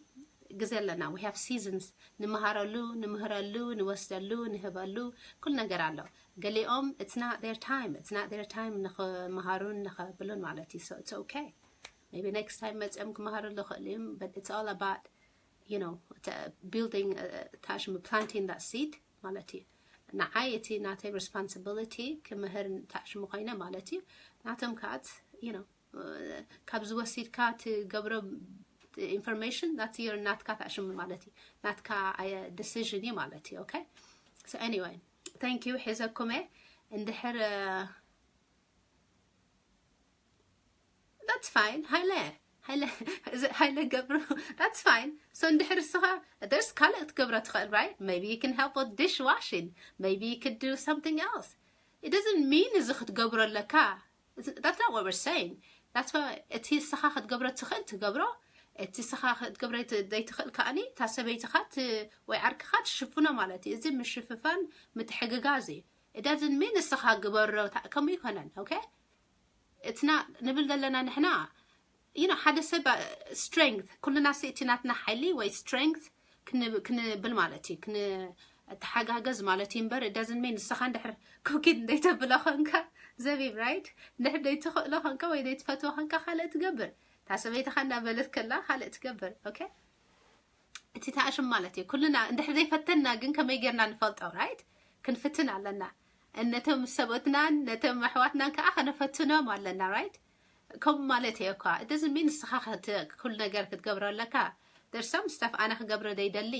ግዜ ኣለና። We have seasons። ንምሃረሉ፣ ንምህረሉ፣ ንወስደሉ፣ ንህበሉ፣ ኩሉ ነገር ኣሎ። ገሊኦም፣ it's not their time። It's not their time ንኽምሃሩን ንኸብሉን ማለት እዩ። So it's okay። Maybe next time መጺኦም ክመሃሩ ዝኽእሉ እዮም። But it's all about, you know, ተ-፣ building, uh, ታሽሙ፣ planting that seed ማለት እዩ። ንዓይ እቲ ናተይ ሪስፖንሲቢሊቲ ክምህር ታሽሙ ኮይነ ማለት እዩ። ናቶም ከኣ፣ you know፣ uh፣ ካብዚ ወሲድካ ትገብሮ ኢንፎርሜሽን፣ that's your፣ ናትካ ታሽሙ ማለት እዩ። ናትካ፣ uh፣ ዲሲዥን እዩ ማለት እዩ። Okay? So anyway, thank you። ሒዘኩም እየ። እንድሕር፣ uh፣ that's fine። ሃይለ፣ ሃይለ፣ እዚ ሃይለ ገብሩ፣ that's fine። So እንድሕር እስኻ፣ there's ካልእ ክትገብሮ ትኽእል፣ right? Maybe you can help with dishwashing. Maybe you could do something else. It doesn't mean እዚ ክትገብሮ ኣለካ። It's፣ that's not what we're saying. That's why እቲ እስኻ ክትገብሮ ትኽእል ትገብሮ፣ እቲ እስኻ ክትገብሮ ት-፣ ዘይትኽእል ከኣኒ እታ ሰበይትኻ ት-፣ ወይ ዓርክኻ ትሽፍኖ ማለት እዩ። እዚ ምሽፍፋን ምትሕግጋዝ እዩ። It doesn't mean እስኻ ግበሮ፣ ታ-፣ ከምኡ ይኮነን። Okay? እትና ንብል ዘለና ንሕና፣ you know፣ ሓደ ሰብ፣ አ፣ ስትሬንግት፣ ኩልና ሲ እቲ ናትና ሓይሊ ወይ ስትሬንግት ክንብ-፣ ክንብል ማለት እዩ፣ ክንተሓጋገዝ ማለት እዩ እምበር፣ it doesn't mean ንስኻ እንድሕር ኩኪን ዘይተብሎ ኾንካ፣ ዘቢብ፣ ራይት? እንድሕር ዘይትኽእሎ ኾንካ ወይ ዘይትፈትዎ ኾንካ፣ ካልእ ትገብር። እታ ሰበይትኻ እንዳበለት ከላ፣ ካልእ ትገብር። ኦኬ? እቲ ታእሽም ማለት እዩ። ኩልና እንድሕር ዘይፈተንና ግን ከመይ ጌርና ንፈልጦ፣ ራይት? ክንፍትን ኣለና። ነቶም ሰብኡትናን ነቶም ኣሕዋትናን ከኣ ከነፈትኖም ኣለና፣ ራይት? ከም ማለት እየ እኳ። It doesn't mean ንስኻ ክት- ኩሉ ነገር ክትገብሮ ኣለካ። There's some stuff ኣነ ክገብሮ ዘይደሊ፣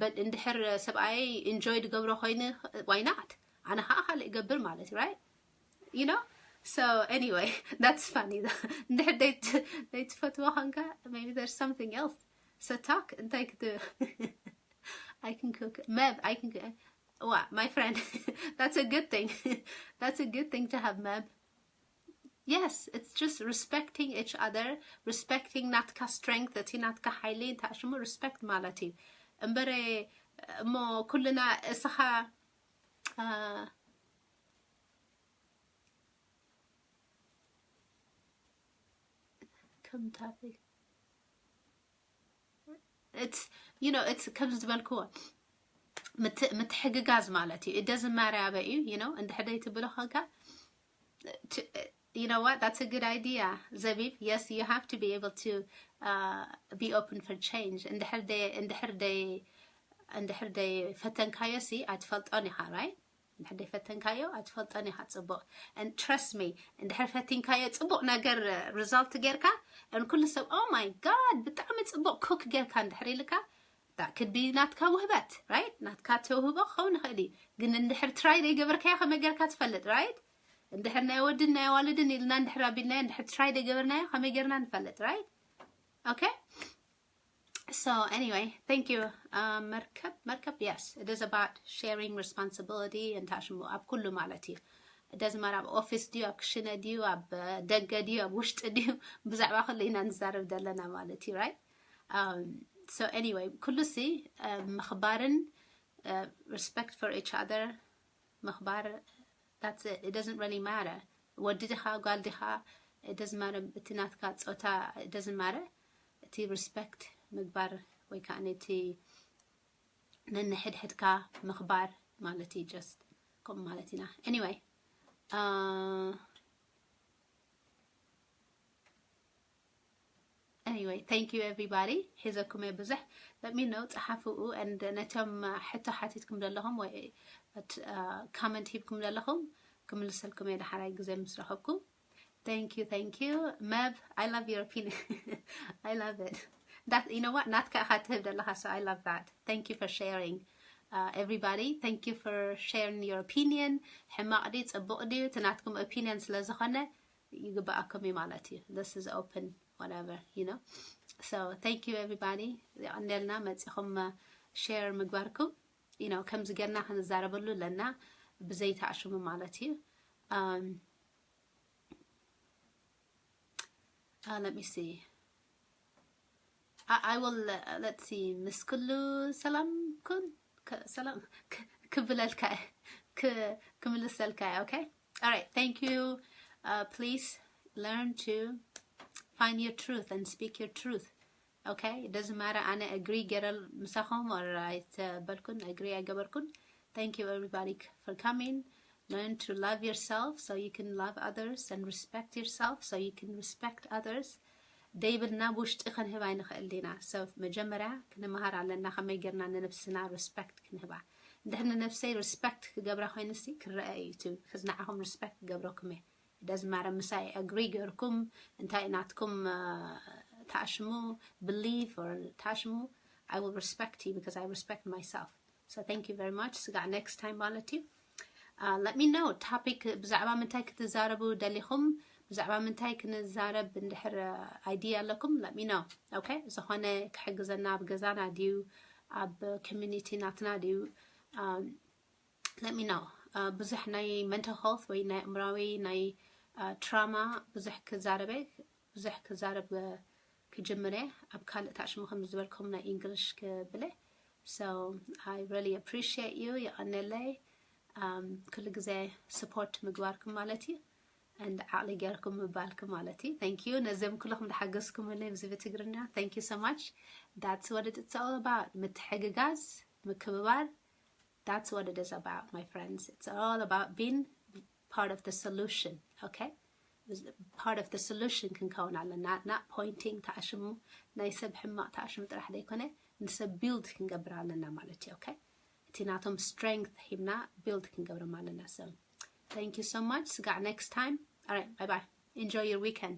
but እንድሕር ሰብኣይ enjoy ዝገብሮ ኮይኑ, why not? ኣነ ከዓ ካልእ ይገብር ማለት እዩ, right? You know? So anyway, that's funny. እንድሕር ዘይት- ዘይትፈትዎ ኮንካ, maybe there's something else. So talk, እንታይ ክት- I can cook. Meb, I can cook. What, my friend? That's a good thing. That's a good thing to have, Meb. Yes, it's just respecting each other, respecting ናትካ strength፣ እቲ ናትካ ሓይሊ እንታይ ሽሙ respect ማለት እዩ። እምበረ እሞ ኩልና እስኻ አ፣ ከም ታበይ it's you know it's ከም ዝበልክዎ ምት- ምትሕግጋዝ ማለት እዩ። It doesn't matter ኣበይ እዩ, you know እንድሕር ደይ ትብሎ ኸንካ to- you know what, that's a good idea, ዘቢብ. Yes, you have to be able to uh, be open for change. እንድሕር ደይ እንድሕር ደይ እንድሕር ደይ ፈተንካዮ ሲ ኣይትፈልጦን ኢኻ, right? እንድሕር ደይ ፈተንካዮ ኣይትፈልጦን ኢኻ ጽቡቕ። And trust me, እንድሕር ፈቲንካዮ ጽቡቕ ነገር result ጌርካ፣ and ኩሉ ሰብ oh my god ብጣዕሚ ጽቡቕ cook ጌርካ እንድሕር ኢልካ፣ that could be ናትካ ውህበት, right? ናትካ ተውህቦ ክኸውን ይኽእል እዩ። ግን እንድሕር try ዘይገበርካዮ ከመይ ጌርካ ትፈልጥ, right? እንድሕር ናይ ወድን ናይ ዋልድን ኢልና እንድሕር ኣቢልናዮ፣ እንድሕር try ዘይገበርናዮ ከመይ ጌርና ንፈልጥ, right? Okay? So anyway, thank you. Uh, መርከብ መርከብ yes, it is about sharing responsibility and ታሽሙ ኣብ ኩሉ ማለት እዩ። It doesn't matter ኣብ ኦፊስ ድዩ፣ ኣብ ክሽነ ድዩ፣ ኣብ ደገ ድዩ፣ ኣብ ውሽጢ ድዩ፣ ብዛዕባ ኩሉ ኢና ንዛረብ ዘለና ማለት እዩ, right? Um, so anyway, ኩሉ ሲ uh, ምኽባርን uh, respect for each other ምኽባር, that's it. It doesn't really matter ወዲ ዲኻ ጓል ዲኻ፣ it doesn't matter እቲ ናትካ ጾታ፣ it doesn't matter። እቲ respect ምግባር ወይ ከዓ ነቲ ነንሕድሕድካ ምኽባር ማለት እዩ። Just ከምኡ ማለት ኢና። Anyway, uh, anyway, thank you everybody. ሒዘኩም እየ ብዙሕ። Let me know፣ ጸሓፍኡ። And ነቶም ሕቶ ሓቲትኩም ዘለኹም ወይ comment ሂብኩም ዘለኹም ክምልሰልኩም እየ ዳሕራይ ግዜ ምስ ረኸብኩ። Thank you, thank you. Meb, I love your opinion. I love it. That, you know what? ናትካ ኢኻ ትህብ ዘለኻ, so I love that. Thank you for sharing. Uh, everybody, thank you for sharing your opinion. ሕማቕ ድዩ ጽቡቕ ድዩ? እቲ ናትኩም opinion ስለ ዝኾነ ይግባኣኩም እዩ ማለት እዩ። This is open, whatever, you know. So thank you everybody. የቐንየልና መጺኹም share ምግባርኩም። You know ከምዚ ጌርና ክንዛረበሉ ኣለና ብዘይተኣሽሙ ማለት እዩ። Um, uh, let me see. I, I will, uh, let's see, ምስ ኩሉ ሰላም ኩን፣ ከ- ሰላም ክ- ክብለልካ እየ፣ ክ- ክምልሰልካ እየ። Okay? All right, thank you. Uh, please learn to find your truth and speak your truth. Okay? It doesn't matter ኣነ agree ገይረ ምሳኹም or ኣይተበልኩን፣ agree ኣይገበርኩን። Thank you everybody for coming. Learn to love yourself so you can love others and respect yourself so you can respect others. ደይብልና ብውሽጢ ክንህብ ኣይንኽእል ዲና። So መጀመርያ ክንመሃር ኣለና ከመይ ጌርና ንነብስና respect ክንህባ። እንድሕር ንነብሰይ respect ክገብራ ኮይንሲ ክረአ እዩ እቲ፣ because ንዓኹም respect ክገብረኩም እየ። It doesn't matter ምሳይ agree ገርኩም እንታይ ናትኩም uh, ተኣሽሙ believe or ተኣሽሙ፣ I will respect you because I respect myself. So thank you very much. ስጋዕ next time ማለት እዩ። Uh, let me know topic ብዛዕባ ምንታይ ክትዛረቡ ደሊኹም፣ ብዛዕባ ምንታይ ክንዛረብ እንድሕር uh, idea ኣለኩም፣ let me know. Okay? ዝኾነ ክሕግዘና ኣብ ገዛና ድዩ ኣብ community ናትና ድዩ? Um, let me know. Uh, ብዙሕ ናይ mental health ወይ ናይ ኣእምራዊ ናይ uh, trauma ብዙሕ ክዛረበ ብዙሕ ክዛረብ uh, ክጅምር እየ። ኣብ ካልእ ታሽሙ ከም ዝበልኩም ናይ English ክብለ። So I really appreciate you። የቐነለይ። Um, ኩሉ ግዜ support ምግባርኩም ማለት እዩ። And ዓቕሊ ጌርኩም ምባልኩም ማለት እዩ። Thank you ነዚም ኩልኹም ዝሓገዝኩምኒ ብዚ ብትግርኛ። Thank you so much. That's what it's all about። ምትሕግጋዝ፣ ምክብባር። That's what it is about, my friends. It's all about being part of the solution, okay? Part of the solution ክንከውን ኣለና። Not pointing፣ ተኣሽሙ፣ ናይ ሰብ ሕማቕ ተኣሽሙ ጥራሕ ዘይኮነ ንሰብ build ክንገብር ኣለና ማለት እዩ። Okay? እቲ ናቶም strength ሂብና build ክንገብሮም ኣለና። So thank you so much. ስጋዕ next time. All right, bye bye. Enjoy your weekend.